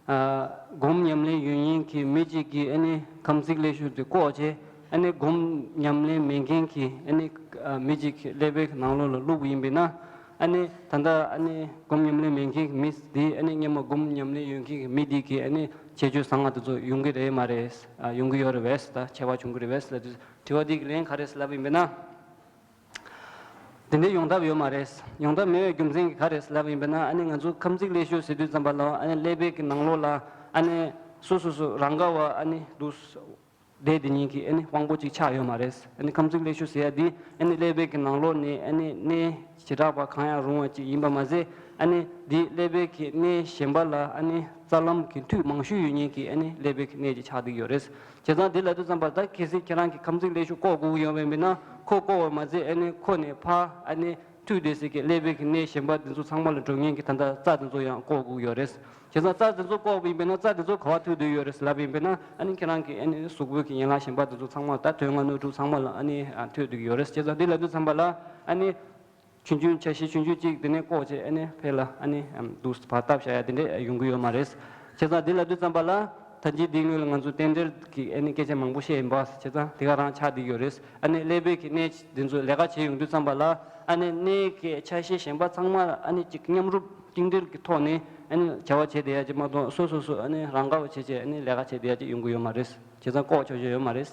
སྒོམ་ཉམས་ལེན་ཡོད་མཁན་གྱི་མི་གཅིག་གིས་ཨ་ནི་ཁམས་ཚིག་ལེགས་ཤོས་དེ་བཀོག་བྱས་ཨ་ནི་སྒོམ་ཉམས་ལེན་མེད་མཁན་གྱི་ཨ་ནི་མི་གཅིག་གི་ཀླད་པའི་ནང་ལོགས་ལ་བླུགས་པ་ཡིན་པས་ན་ ཨ་ནི་ད་ལྟ་ཨ་ནི་སྒོམ་ཉམས་ལེན་མེད་མཁན་གྱི་མི་འདི་ཨ་ནི་སྔོན་མ་སྒོམ་ཉམས་ལེན་ཡོད་མཁན་གྱི་མི་འདི་གི་ཨ་ནི་བྱེད་སྤྱོད་བཟང་ང་དེ་ཚོ་ཡོང་གི་རེད་མ་རེད། ཨ་ཡོང་གི་ཡོད་རེད་བས། ད་ཁྱད་པར་བྱུང་གི་རེད་བས་ལབ་དུས་དྲི་བ་འདི་གི་ལན་ག་རེ་ལབ་ཡིན་པས་ན། དེ་འདྲའི་ཡོང་ཐབས་ཡོད་མ་རེད། ཡོང་ཐབས་མེད་པའི་རྒྱུ་མཚན་གྱིས་ག་རེ་ལབ་ཡིན་པས་ན། ཨ་ནི་ང་ཚོ་ཁམས་ཚིག་ཀླད་ཤོད་ཟེར་དུས་ཙམ་པ་ལ་ཨ་ནི་ཀླད་པའི་གི་ནང་ལོགས་ལ་ཨ་ནི་སོ་སོ་སོ་རང་ག་བ་ཨ་ནི་འདུག་བསྡད་དེ་ཉིད་ཀྱི་ཨ་ནི་དབང་པོ་གཅིག་ཆགས་ཡོད་མ་རེད། ཨ་ནི་ཁམས་ཚིག་ཀླད་ཤོད་ཟེར་ཡ་འདི་ཨ་ནི་ཀླད་པའི་གི་ནང་ལོགས་ནས་ཨ་ནི་གནས་བྱེ་བྲག་པ་གང་ཡང་རུང་བ་ཅིག་ཡིན་པ་མ་ཟད། ཨ་ནི་འདི་ཀླད་པའི་གི་གནས་གཞན་པ་ལ་ཨ་ནི་རྩ་ལམ་གྱི་མཐུད་མང་ཤོས་ཡོད་མཁན་གྱི་ཨ་ནི་ཀླད་པའི་གི་གནས་ཅིག་ཆགས་བསྡད་ཡོད་རེད། བྱས་ཙང་འདི་ལབ་དུས་ཙམ་པར་ད་གལ་སྲིད་ཁྱེད་རང་གིས་ཁམས་ཚིག་ཀླད་ཤོད་བཀོག་དགོས་ཀྱི་ཡོད་པ་ཡིན་ན། ཁོ་བཀོག་པ་མ་ཚད་ཨ་ནི་ཁོ་ནས་ཕར་ཨ་ནི་མཐུད་དེ་ཟེར་གི་ཀླད་པའི་གི་གནས་གཞན་པ་འདི་ཚོ་ཚང་མ་ལ་འགྲོ་མཁན་གྱི་ད་ལྟ་རྩ་འདི་ཚོ་ཡང་བཀོག་དགོས་ཀྱི་ཡོད་རེད། བྱས་ཙང་རྩ་འདི་ཚོ་བཀོག་པ་ཡིན་པས་ན་རྩ་འདི་ཚོ་ག་བ་མཐུད་བསྡད་ཡོད་རེད་ལབ་ཡིན་པས་ན། ཨ་ནི་ཁྱེད་རང་གི་ཨ་ནི་གཟུགས་པོའི་གི་ཡན་ལག་གཞན་པ་འདི་ཚོ་ཚང་མ་ད་དོན་ལྔ་སྣོད་དྲུག་ཚང་མ་ལ་ཨ་ནི་མཐུད་བསྡད་ཀྱི་ཡོད་རེད། བྱས་ཙང་འདི་ལབ་དུས་ཙམ་པ་ལ་ཨ་ནི། ཆུང་ཆུང་ཆ་ཤས་ཆུང་ཆུང་གཅིག་དེ་ནས་བཀོག་བྱས་ཨ་ནི་ཕེ་ལ་ཨ་ནི་འདུག་བར་བཏབ་བཞག་ཡ་དེ་འདྲས་ཡོང་གི་ཡོད་མ་རེད། བྱས་ཙང་འདི་ལབ་དུས་ཙམ་པ་ལ་ད་ཅི་འདི་སྔོན་ལ་ང་ཚོ་རྟེན་འབྲེལ་གྱི་ཨ་ནི་སྐད་ཆ་མང་པོ་བཤད་ཡིན་པ། བྱས་ཙང་དེ་ག་རང་ཆགས་བསྡད་ཡོད་རེད། ཨ་ནི་ཀླད་པའི་གི་གནས་འདི་ཚོ་ལས་ཀ་བྱེད་ཡོང་དུས་ཙམ་པ་ལ་ཨ་ནི་གནས་ཀྱི་ཆ་ཤས་གཞན་པ་ཚང་མ་ཨ་ནི་གཅིག་མཉམ་རུབ་གཅིག་སྒྲིལ་གྱི་ཐོག་ནས་ཨ་ནི་བྱ་བ་བྱེད་བསྡད་ཡ་ཅིག་མ་གཏོགས། སོ་སོ་སོ་ཨ་ནི་རང་དགའ་བ་བྱེད་བྱས་ཨ་ནི་ལས་ཀ་བྱེད་བསྡད་ཡ་ཅིག་ཡོང་གི་ཡོད་མ་རེད། བྱས་ཙང་བཀོག་ཆོག་ཆོག་ཡོད་མ་རེད།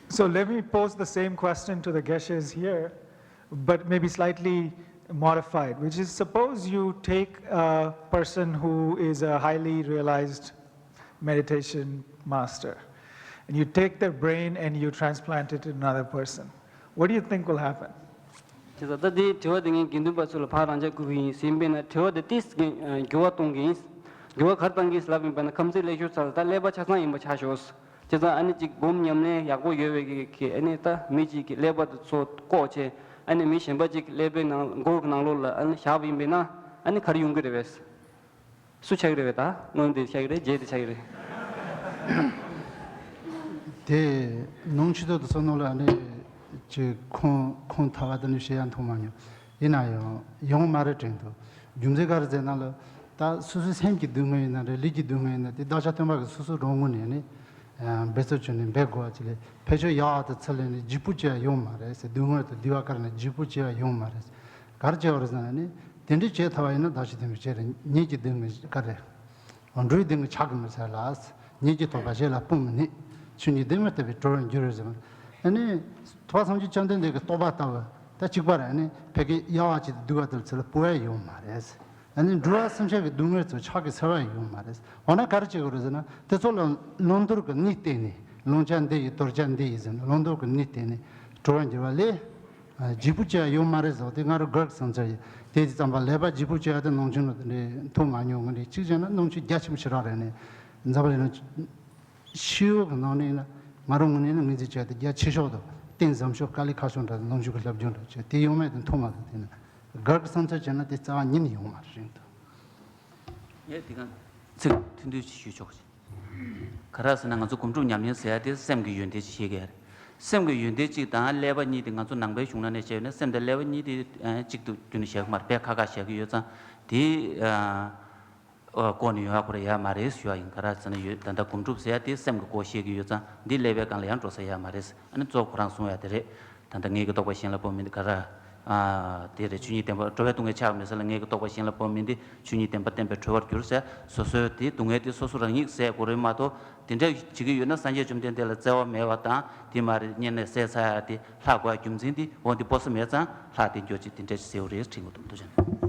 So let me pose the same question to the Geshes here, but maybe slightly modified, which is, suppose you take a person who is a highly realized meditation master and you take their brain and you transplant it in another person. What do you think will happen? དེ་ད་ལྟ་དེའི་དྲི་བ་དེ་ངས་དགེ་འདུན་པ་ཚོ་ལ་ཕར་རང་འཇགས་བསྐུར་གྱི་ཡིན་ཟིན་པས་ན། དྲི་བ་དེ་ཏིས་འགྱུར་བ་གཏོང་གི་ཡིན། འགྱུར་བ་ག་རེ་གཏང་གི་ཡིན་ལབ་ཡིན་པ་ན། ཁམས་ཚིག་ཀླད་ཤོད་ཚ་ལ་ད་ཀླད་པ་ཆ་ཚང་ཡིན་པ་ཆ་ཞོག་བྱས་ཙང་ཨ་ནི་གཅིག་སྒོམ་ཉམས་ལེན་ཡག་པོ་ཡོད་པའི་གི་གི་ཨ་ནི་ད་མི་གཅིག་གི་ཀླད་པ་དེ་ཚོ་བཀོག་བྱས། ཨ་ནི་མི་གཞན་པ་གཅིག་གི་ཀླད་པའི་ནང་མགོ་གི་ནང་ལོགས་ལ་ཨ་ནི་བཞག་པ་ཡིན་པས་ན་ཨ་ནི་ག་རེ་ཡོང་གི་རེད་བས། སུ་ཆགས་ཀྱི་རེད་བས། ད་སྔོན་དེ་ཆགས་ཀྱི་རེད། རྗེས་དེ་ཆགས་ཀྱི་རེད། དེ་ནང་ཆོས་ཐོག་ཏུ་སོ་ནོ་ལ་ནི་ཅི་ཁོང་ཁོང་ཐ་བ་དེ་ནི་བཤད་ཡ་མཐོང་མ་མྱོང་། ཡིན་ན་ཡང་ཡོང་མ་རེད་དྲན་འདུག་རྒྱུ་མཚན་ག་རེ་ཟེར་ན་ལ། ད་སོ་སོའི་སེམས་ཀྱི་སྡུག་བསྔལ་ཡིན་ན་རེད། ལུས་ཀྱི་སྡུག་བསྔལ་ཡིན་ན། དེ་བདག་ཅག་སྟོན་པ་གི་སོ་སོ་རང་ངོས་ནས་ནི་འབད་རྩོལ་བྱས་ནས་འབད་དགོས་པ་ཅིག་ལས། ཕལ་ཆེར་ཡག་པ་དང་ཚུར་ལེན་ནས་འཇིགས་པོ་བྱེད་ཡ་ཡོང་མ་རེད་ཟེར། སྡུག་བསྔལ་དང་བསྡུ་བ་བཀར་ནས་འཇིགས་པོ་བྱེད་ཡ་ཡོང་མ་རེད། ག་རེ་བྱེད་པ་རེད་ཟེར་ན་ནི། དེ་འདྲའི་བྱེད་ཐུབ་པ་ཡིན་ན་བདག་གཞན་བདེན་པའི་ཆེད་དུ་ཉིད་ཀྱི་སྡུག་བསྔལ་ག་རེ། འགྲོ་བའི་སྡུག་བསྔལ་ཆགས་ཀྱི་མི་ཚད་ལ། ཉིད་ཀྱི་རྟོགས་པ་གཞན་ལ་སྤོ་མི་ནུས། ཆོས་ཉིད་བདེན་མིན་བརྟགས་པས་གྲོལ་བར་འགྱུར་ཟེར་བ། ཨ་ནི། ཐུབ་པ་སངས་རྒྱས་བཅོམ་ལྡན་འདས་ཀྱི་རྟོགས་པ་ལྟ་བུ་ད་གཅིག་པ་རེད། ཨ་ནི་ཕ་གི་གཡའ་བ་ཅིག་ཏུ་སྡུག་པ་དེ་ཚོ་ལ་སྤོ་ཡ་ཡོང་མ་རེད། ཨ་ནི་འགྲོ་བ་སེམས་ཅན་གྱི་སྡུག་བསྔལ་ཚོ་ཆགས་ཀྱི་ཚོར་བ་ཡོང་མ་རེད། འོ་ན་ག་རེ་བྱེད་དགོས་རེད་ཟེར་ན། དེ་ཚོ་ལ་བླང་དོར་གྱི་གནས་བསྟན་ནས། བླང་བྱ་འདི་ཡིན་དོར་བྱ་འདི་ཡིན་ཟེར་ནས་བླང་དོར་གྱི་གནས་བསྟན་ནས་གྲོལ་བར་འགྱུར་བ་ལས། འཇིགས་པོ་བྱེད་ཡ་ཡོད་མ་རེད་ཟེར་བ་དེ་ང་རང་གར་གྱི་བསམ་ཚུལ་ཡིན། དེ་ཙམ་པ་ཀླད་པ་འཇིགས་པོ་བྱེད་ཡ་དེ་ནང་ཆོས་ནང་དེ་འདྲའི་མཐོང་མ་མྱོང་། ངས་འདི་གཅིག་བྱས་ན་ནང་ཆོས་རྒྱ་ཆེན་པོ་ཞེ་དྲག་རེད། ནས་འཛམ་བུ་གླིང་ན་ཤེས་ཡོན་གྱི་ནང་ནས་ཡིན་ན་ང་རང་ངོས་ནས་ནི་ངོས་འཛིན་བྱས་ཏེ་རྒྱ་ཆེ་ཤོས་དང་རྟེན་ཟབ་ཤོས་དཀའ་ལས་ཁག་ཤོས་འདྲ་ནང་ཆོས་ཀྱི་བསླབ་སྦྱོང་འདྲ་བྱས་དེ་ཡོང་མེད་དུ་མཐོང་མ་ཐུབ། དེ་ནི་གར་གྱི་བསམ་ཚུལ་བྱས་ན་དེ་རྩ་བ་ཉིད་ནས་ཡོང་མ་རེད་རེད་འདུག་ངས་དེ་ག་ཚིག་ཐུང་ཐུང་ཞིག་ཞུ་ཆོག་གི། ག་རེ་ཟེར་ན་ང་ཚོ་སྒོམ་སྒྲུབ་ཉམས་ལེན་ཟེར་ཡ་དེ་སེམས་ཀྱི་ཡོན་ཏན་ཅིག་ཤེས་ཀྱི་ཡ་རེད། སེམས་ཀྱི་ཡོན་ཏན་གཅིག་དང་ཀླད་པ་གཉིས་དེ་ང་ཚོ་ནང་པའི་གཞུང་ནང་ནས་བཤད་ཡོད་ན་སེམས་དང་ཀླད་པ་གཉིས་དེ་གཅིག་ཏུ་རྒྱུན་ནས་བཞག་གི་མ་རེད། དཔེ་ཁ་ཁ་བཞག་གི་ཡོད་ཙང་དེ་ཨ་ཨ་བཀོག་ནས་ཡོང་ཡ་ཁོ་རང་ཡོད་མ་རེད་ཞུ་ཡ་ཡིན། ག་རེ་ཟེར་ན་ཡོད་ད་ལྟ་སྒོམ་སྒྲུབ་ཟེར་ཡ་དེ་སེམས་ཀྱི་སྐོར་བཤད་ཀྱི་ཡོད་ཙང་འདི་ཀླད་པའི་སྒང་ལ་ཡང་འགྲོ་ས་ཡོད་མ་རེད། ཨ་ནི་གཙོ་བོ་ཁོ་རང་གསུང་ཡ་དེ་རེད། ད་ལྟ་ངེད་ཀྱི་རྟོགས་པ་གཞན་ལ་སྤོ་མི་འདི་ག་རེ། ཨ་དེ་རེད། ཆོས་ཉིད་བདེན་པ་འགྲོ་བའི་སྡུག་བསྔལ་ཆགས་མེད་ས་ལ་ངེད་ཀྱི་རྟོགས་པ་གཞན་ལ་སྤོ་མི་འདི་ཆོས་ཉིད་བདེན་པ་བསྟན་པས་གྲོལ་བར་འགྱུར་ཟེར། སོ་སོའི་དེ་སྡུག་བསྔལ་དེ་སོ་སོ་རང་ཉིད་སེལ་དགོས་རེད་མ་གཏོགས་དེ་འདྲ་བྱེད་ཀྱི་ཡོད་ན་སངས་རྒྱས་བཅོམ་ལྡན་འདས་ལ་བརྩེ་བ་མེད་པ་དང་དེ་མ་རེད་སྔོན་ནས་བསད་ཚར་ཡ་དེ་ལྷག་དགོས་ཡ་རྒྱུ་མཚན་དེ་འོ་འདི་སྤོ་ས་མེད་ཙང་ལྷག་དེ་འགྱོ་ཅིག་དེ་འདྲ་ཞིག་ཟེར་བ་རེད་དྲན་གྱི་འདུག་ཐུགས་རྗེ་ཆེ།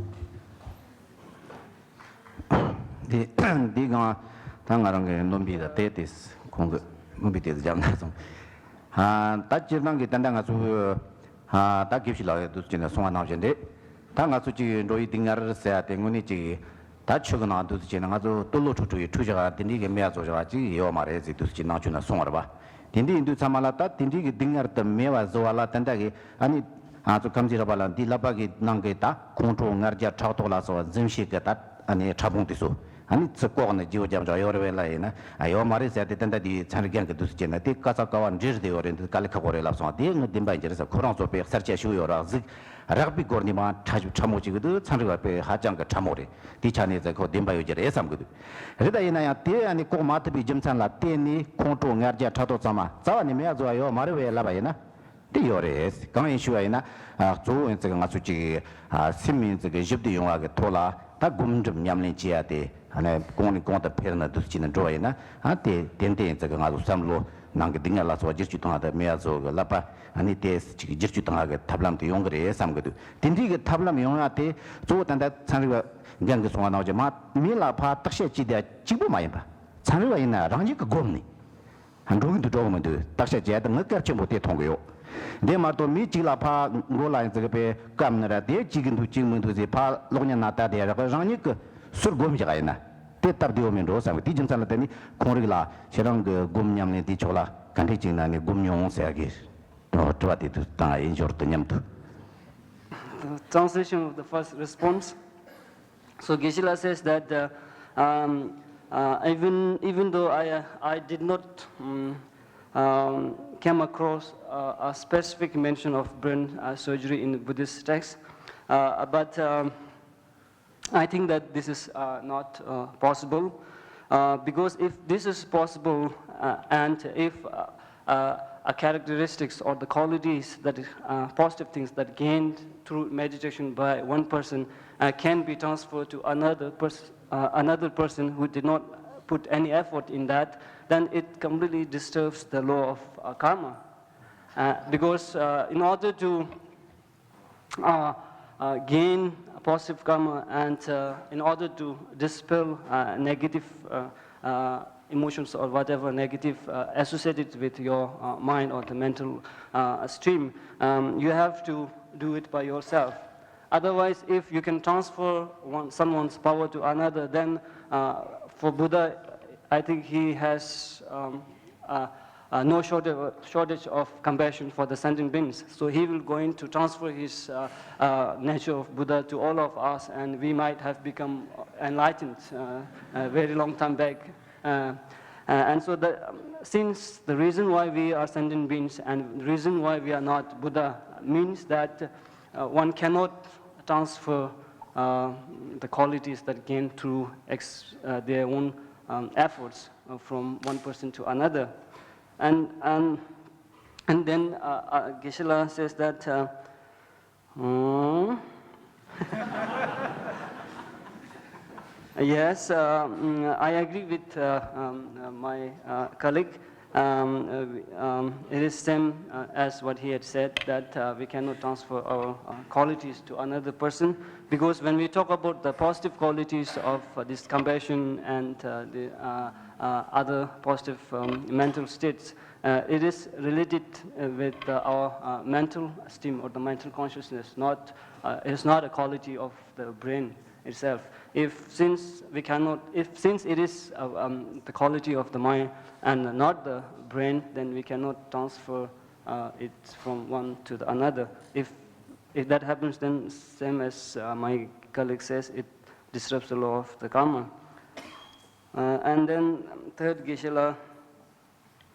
འདི་འདི་གང་ད་ང་རང་གི་རྣམ་པའི་ད་ལྟའི་དེ་ཁོང་གི་རྣམ་པའི་དེ་འཇམ་ན་སོང་། ད་སྤྱིར་བཏང་གི་ད་ལྟ་ང་ཚོ་ད་དགེ་བཤེས་ལགས་ཡོད་དུས་ཀྱི་ནས་གསུང་བ་ནང་བཞིན་རེད། ད་ང་ཚོ་གཅིག་འགྲོ་བའི་སྡུག་བསྔལ་ཟེར་ཡ་དེ་དངོས་གནས་གཅིག་ད་ཆོས་ཀྱི་ནང་དུ་ཅིག་ནས་ང་ཚོ་ཏུ་ལོ་ཁྲུ་ཁྲུ་ཡི་ཁྲུ་བཞག་དེ་འདྲའི་གི་མེད་བཟོ་བཞག་ཅིག་ཡོད་མ་རེད་ཟེར་དུས་ཀྱི་ནང་ཆོས་ནས་གསུང་བ་རེད་པ། དེ་འདྲ་ཡིན་དུས་ཚང་མ་ལ་ད་དེ་འདྲའི་གི་སྡུག་བསྔལ་དུ་མེད་པ་བཟོ་བ་ལ་ད་ལྟ་གི་ཨ་ནི་ང་ཚོ་ཁམས་ཚན་རབ་པ་ལ་འདི་བསླབ་པ་གི་ནང་གི་ད་ཁོང་ཁྲོ་ལྔ་བརྒྱ་ཕྲག་དོག་ལ་སོགས་པ་འཛིན་བྱེད་ཀྱི་ད་ཨ་ནི་ཕྲ་ཕུང་དེ་ཚོ་ཨ་ནི་ཚུར་བཀོག་ནས་བརྗེ་པོ་རྒྱབ་འཇོག་ཡོད་རེད་པས་ལ་ཡིན་ན་ཨ་ཡོད་མ་རེད་ཟེར་ཏེ། ད་ལྟ་འདི་ཚན་རིག་རྒན་གྱི་དུས་སུ་བྱས་ན་དེ་དཀའ་ཚ་དཀའ་བ་འདྲེས་བསྡད་ཡོད་རེད། འདི་དཀའ་ལས་ཁག་པོ་རེད་ལབ་སོང་། དེ་ངས་བདེན་པ་ཡིན་གྱི་རེད་ཟེར། ཁོ་རང་ཚོ་དཔེ་གསར་བཅད་ཞུགས་ཡོད་རེད། གཟིགས་རགས་པའི་སྒོ་ནས་མ་ཕྲ་ཕྲ་མོ་ཅིག་གི་འདུག་ཚན་རིག་པ་དཔེ་ཧ་ཅང་གི་ཕྲ་མོ་རེད། དེ་ཆ་ནས་ཚེ་ཁོ་བདེན་པ་ཡོད་ཀྱི་རེད་བསམ་གི་འདུག་རེད། ད་ཡིན་ན་ཡང་དེ་ཨ་ནི་བཀོག་མ་ཐུབ་པའི་རྒྱུ་མཚན་ལ་བརྟེན་ནས་ཁོང་ཁྲོ་ལྔ་བརྒྱ་ཕྲག་དོག་ཚང་མ་རྩ་བ་ནས་མེད་པ་བཟོ་བ་ཡོད་མ་རེད་པས་ལབ་པ་ཡིན་ན། དེ་ཡོད་རེད། གང་ཡིན་ཞུ་བ་ཡིན་ན། ཨ། གཙོ་བོ་ཡིན་ཙི་གི་ང་ཚོ་ཅིག་ཨ། སེམས་ཡིན་ཙི་གི་ཞིབ་ཏུ་ཡོང་བ་གི་ཐོག་ལ་ད་སྒོམ་སྒྲུབ་ཉམས་ལེན་བྱེད་ཡ་དེ། ཨ་ནི་གོང་ནས་གོང་དུ་འཕེལ་ན་འདུག་ཅེས་ནས་འགྲོ་བ་ཡིན་ན། ཨ། དེ་ཏན་ཏན་ཡིན་ཙི་གི་ང་ཚོ་བསམ་བློ་ནང་གི་སྡུག་བསྔལ་ལ་སོགས་བསྒྱུར་བཅོས་གཏོང་ཡ་དང་མེད་ཡ་བཟོ་གི་ལབ་པ། ཨ་ནི་དེ་ཅིག་བསྒྱུར་བཅོས་གཏོང་ཡ་གི་ཐབས་ལམ་དེ་ཡོང་གི་རེད་བསམ་གི་འདུག་དེ་འདྲའི་གི་ཐབས་ལམ་ཡོང་ཡ་དེ་གཙོ་བོ་ད་ལྟ་ཚན་རིག་པ་རྒན་གྱིས་གསུངས་པ་ནང་བཞིན་མ་མི་ལ་ཕར་བརྟག་དཔྱད་བྱེད་དེ་གཅིག་པོ་མ་ཡིན་པ། ཚན་རིག་པ་ཡིན་ན་རང་ཉིད་ཀྱིས་སྒོམ་ནས། འགྲོ་གི་འདུག་འགྲོ་གི་མི་འདུག་བརྟག་དཔྱད་བྱས་ཏེ་ངས་གལ་ཆེན་པོ་དེ་མཐོང་གི་ཡོད། དེ་མ་གཏོགས་མི་གཅིག་ལ་ཕར་མགོ་ལ་ཡིན་ཙི་གི་པའི་བཀབ་ནི་ར་དེ་གཅིག་གི་འདུག་གཅིག་མི་འདུག་ཟེར་ཕར་གློག་བརྙན་ནང་ལྟ་དེ་ར་རང་ཉིད་ཀྱིས་སུར་སྒོམ་བཞག་ཡིན་ན། དེ་སྟབས་བདེ་བོ་མིན་འགྲོ་བསམ་གི། དེ་རྒྱུ་མཚན་ལ་བརྟེན་ནས་ཁོང་རིགས་ལ་ཁྱེད་རང་གི་སྒོམ་ཉམས་ལེན་དེ་ཕྱོགས་ལ་ག་འདྲས་ཅིག་ནང་ནས་སྒོམ་མྱོང་ཟེར་གི་དྲི་བ་དེ་དུ་བཏང་ཡིན་ཞོར་དུ་མཉམ་དུ། The translation of the first response. So Geshe-la says that uh, um, uh, even even though I uh, I did not um, um, came across uh, a specific mention of brain uh, surgery in the Buddhist text, uh, but um, I think that this is uh, not uh, possible uh, because if this is possible uh, and if uh, uh, a characteristics or the qualities that uh, positive things that gained through meditation by one person uh, can be transferred to another person, uh, another person who did not put any effort in that, then it completely disturbs the law of uh, karma. Uh, because uh, in order to uh, uh, gain positive karma and uh, in order to dispel uh, negative uh, uh, emotions or whatever negative uh, associated with your uh, mind or the mental uh, stream, um, you have to do it by yourself. Otherwise, if you can transfer one, someone's power to another, then uh, for Buddha, I think he has um, uh, uh, no shortage, shortage of compassion for the sentient beings. So he will going to transfer his uh, uh, nature of Buddha to all of us, and we might have become enlightened uh, a very long time back. Uh, uh, and so, the, um, since the reason why we are sentient beings and the reason why we are not Buddha means that uh, one cannot transfer uh, the qualities that gain through ex- uh, their own um, efforts uh, from one person to another. And, and, and then uh, uh, Geshe-la says that uh, mm, yes, uh, mm, I agree with uh, um, uh, my uh, colleague. Um, uh, we- um, it is same uh, as what he had said, that uh, we cannot transfer our uh, qualities to another person, because when we talk about the positive qualities of uh, this compassion and uh, the uh, uh, other positive um, mental states, uh, it is related uh, with uh, our uh, mental esteem or the mental consciousness. Not uh, it is not a quality of the brain itself. If since we cannot, if since it is uh, um, the quality of the mind and not the brain, then we cannot transfer uh, it from one to the another. If if that happens, then same as uh, my colleague says, it disrupts the law of the karma. Uh, and then um, third, Geshe-la,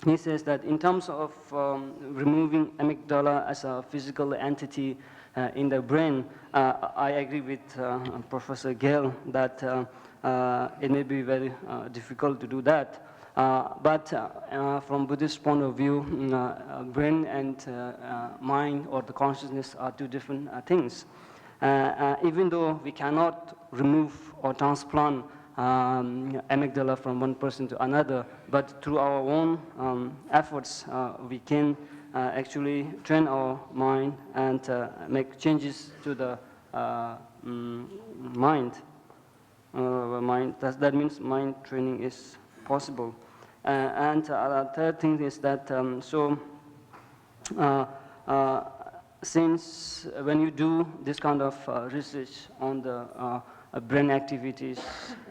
he says that in terms of um, removing amygdala as a physical entity uh, in the brain, uh, I agree with uh, Professor Gale that uh, uh, it may be very uh, difficult to do that. Uh, but uh, uh, from Buddhist point of view, mm, uh, uh, brain and uh, uh, mind or the consciousness are two different uh, things. Uh, uh, even though we cannot remove or transplant um, amygdala from one person to another, but through our own um, efforts, uh, we can uh, actually train our mind and uh, make changes to the uh, mm, mind. Uh, mind. That, that means mind training is possible. Uh, and uh, the third thing is that um, so uh, uh, since when you do this kind of uh, research on the uh, uh, brain activities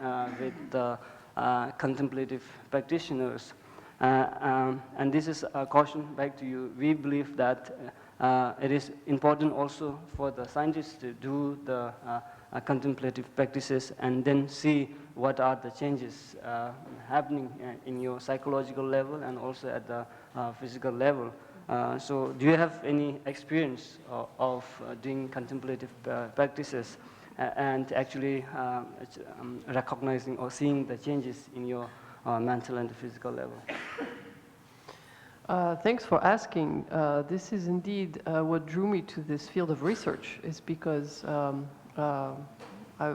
uh, with the uh, contemplative practitioners, uh, um, and this is a caution back to you, we believe that uh, it is important also for the scientists to do the uh, uh, contemplative practices and then see what are the changes uh, happening uh, in your psychological level and also at the uh, physical level. Uh, so, do you have any experience uh, of uh, doing contemplative uh, practices uh, and actually uh, um, recognizing or seeing the changes in your uh, mental and physical level? Uh, thanks for asking. Uh, this is indeed uh, what drew me to this field of research, is because um, uh, I,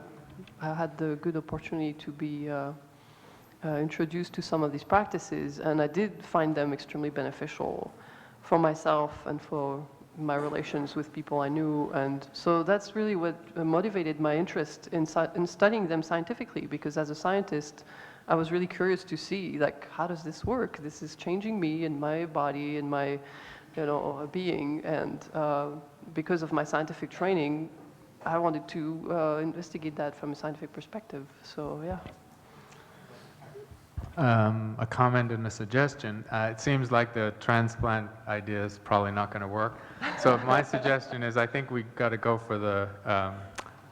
I had the good opportunity to be uh, uh, introduced to some of these practices, and I did find them extremely beneficial for myself and for my relations with people I knew. And so that's really what uh, motivated my interest in, sci- in studying them scientifically, because as a scientist, I was really curious to see, like, how does this work? This is changing me and my body and my, you know, being. And uh, because of my scientific training, I wanted to uh, investigate that from a scientific perspective. So, yeah. Um, a comment and a suggestion. Uh, it seems like the transplant idea is probably not going to work. So my suggestion is, I think we got to go for the um,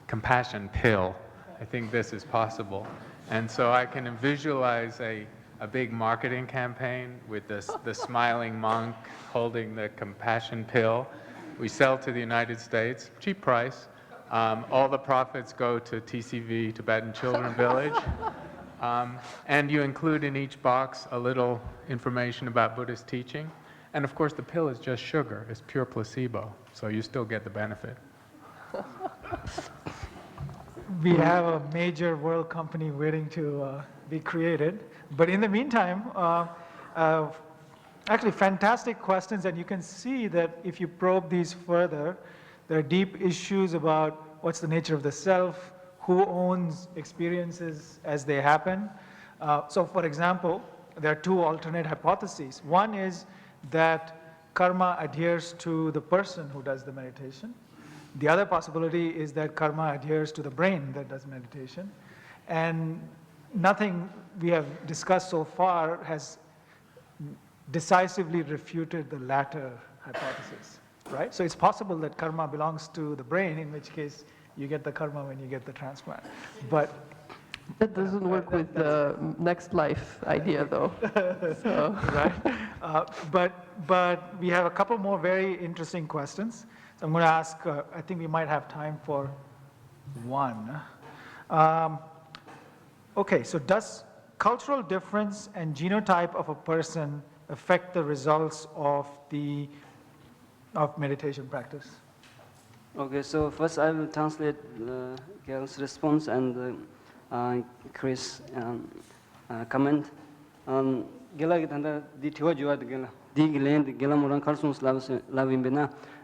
compassion pill. I think this is possible. And so I can visualize a, a big marketing campaign with this, the smiling monk holding the compassion pill. We sell to the United States, cheap price. Um, all the profits go to T C V, Tibetan Children Village. Um, and you include in each box a little information about Buddhist teaching. And of course, the pill is just sugar, it's pure placebo, so you still get the benefit. We have a major world company waiting to uh, be created. But in the meantime, uh, uh, actually, fantastic questions, and you can see that if you probe these further, there are deep issues about what's the nature of the self, who owns experiences as they happen. Uh, so, for example, there are two alternate hypotheses. One is that karma adheres to the person who does the meditation. The other possibility is that karma adheres to the brain that does meditation. And nothing we have discussed so far has decisively refuted the latter hypothesis, right? So it's possible that karma belongs to the brain, in which case you get the karma when you get the transplant. But That doesn't work with the next life idea, though. So. Right? Uh, but, but we have a couple more very interesting questions. So I'm going to ask, uh, I think we might have time for one. Um, okay, so does cultural difference and genotype of a person affect the results of the of meditation practice? Okay, so first I will translate uh, Gail's response and uh, uh, Chris um, uh, comment. Um, རྒན་ལགས་ཀྱིས་ད་ལྟ་འདི་དྲི་བ་བརྗོད་པ་དེ་རྒན་ལགས་འདི་གི་ལན་དེ་རྒན་ལགས་མོ་རང་ག་རེ་གསུངས་ལབ་ལབ་ཡིན་པས་ན།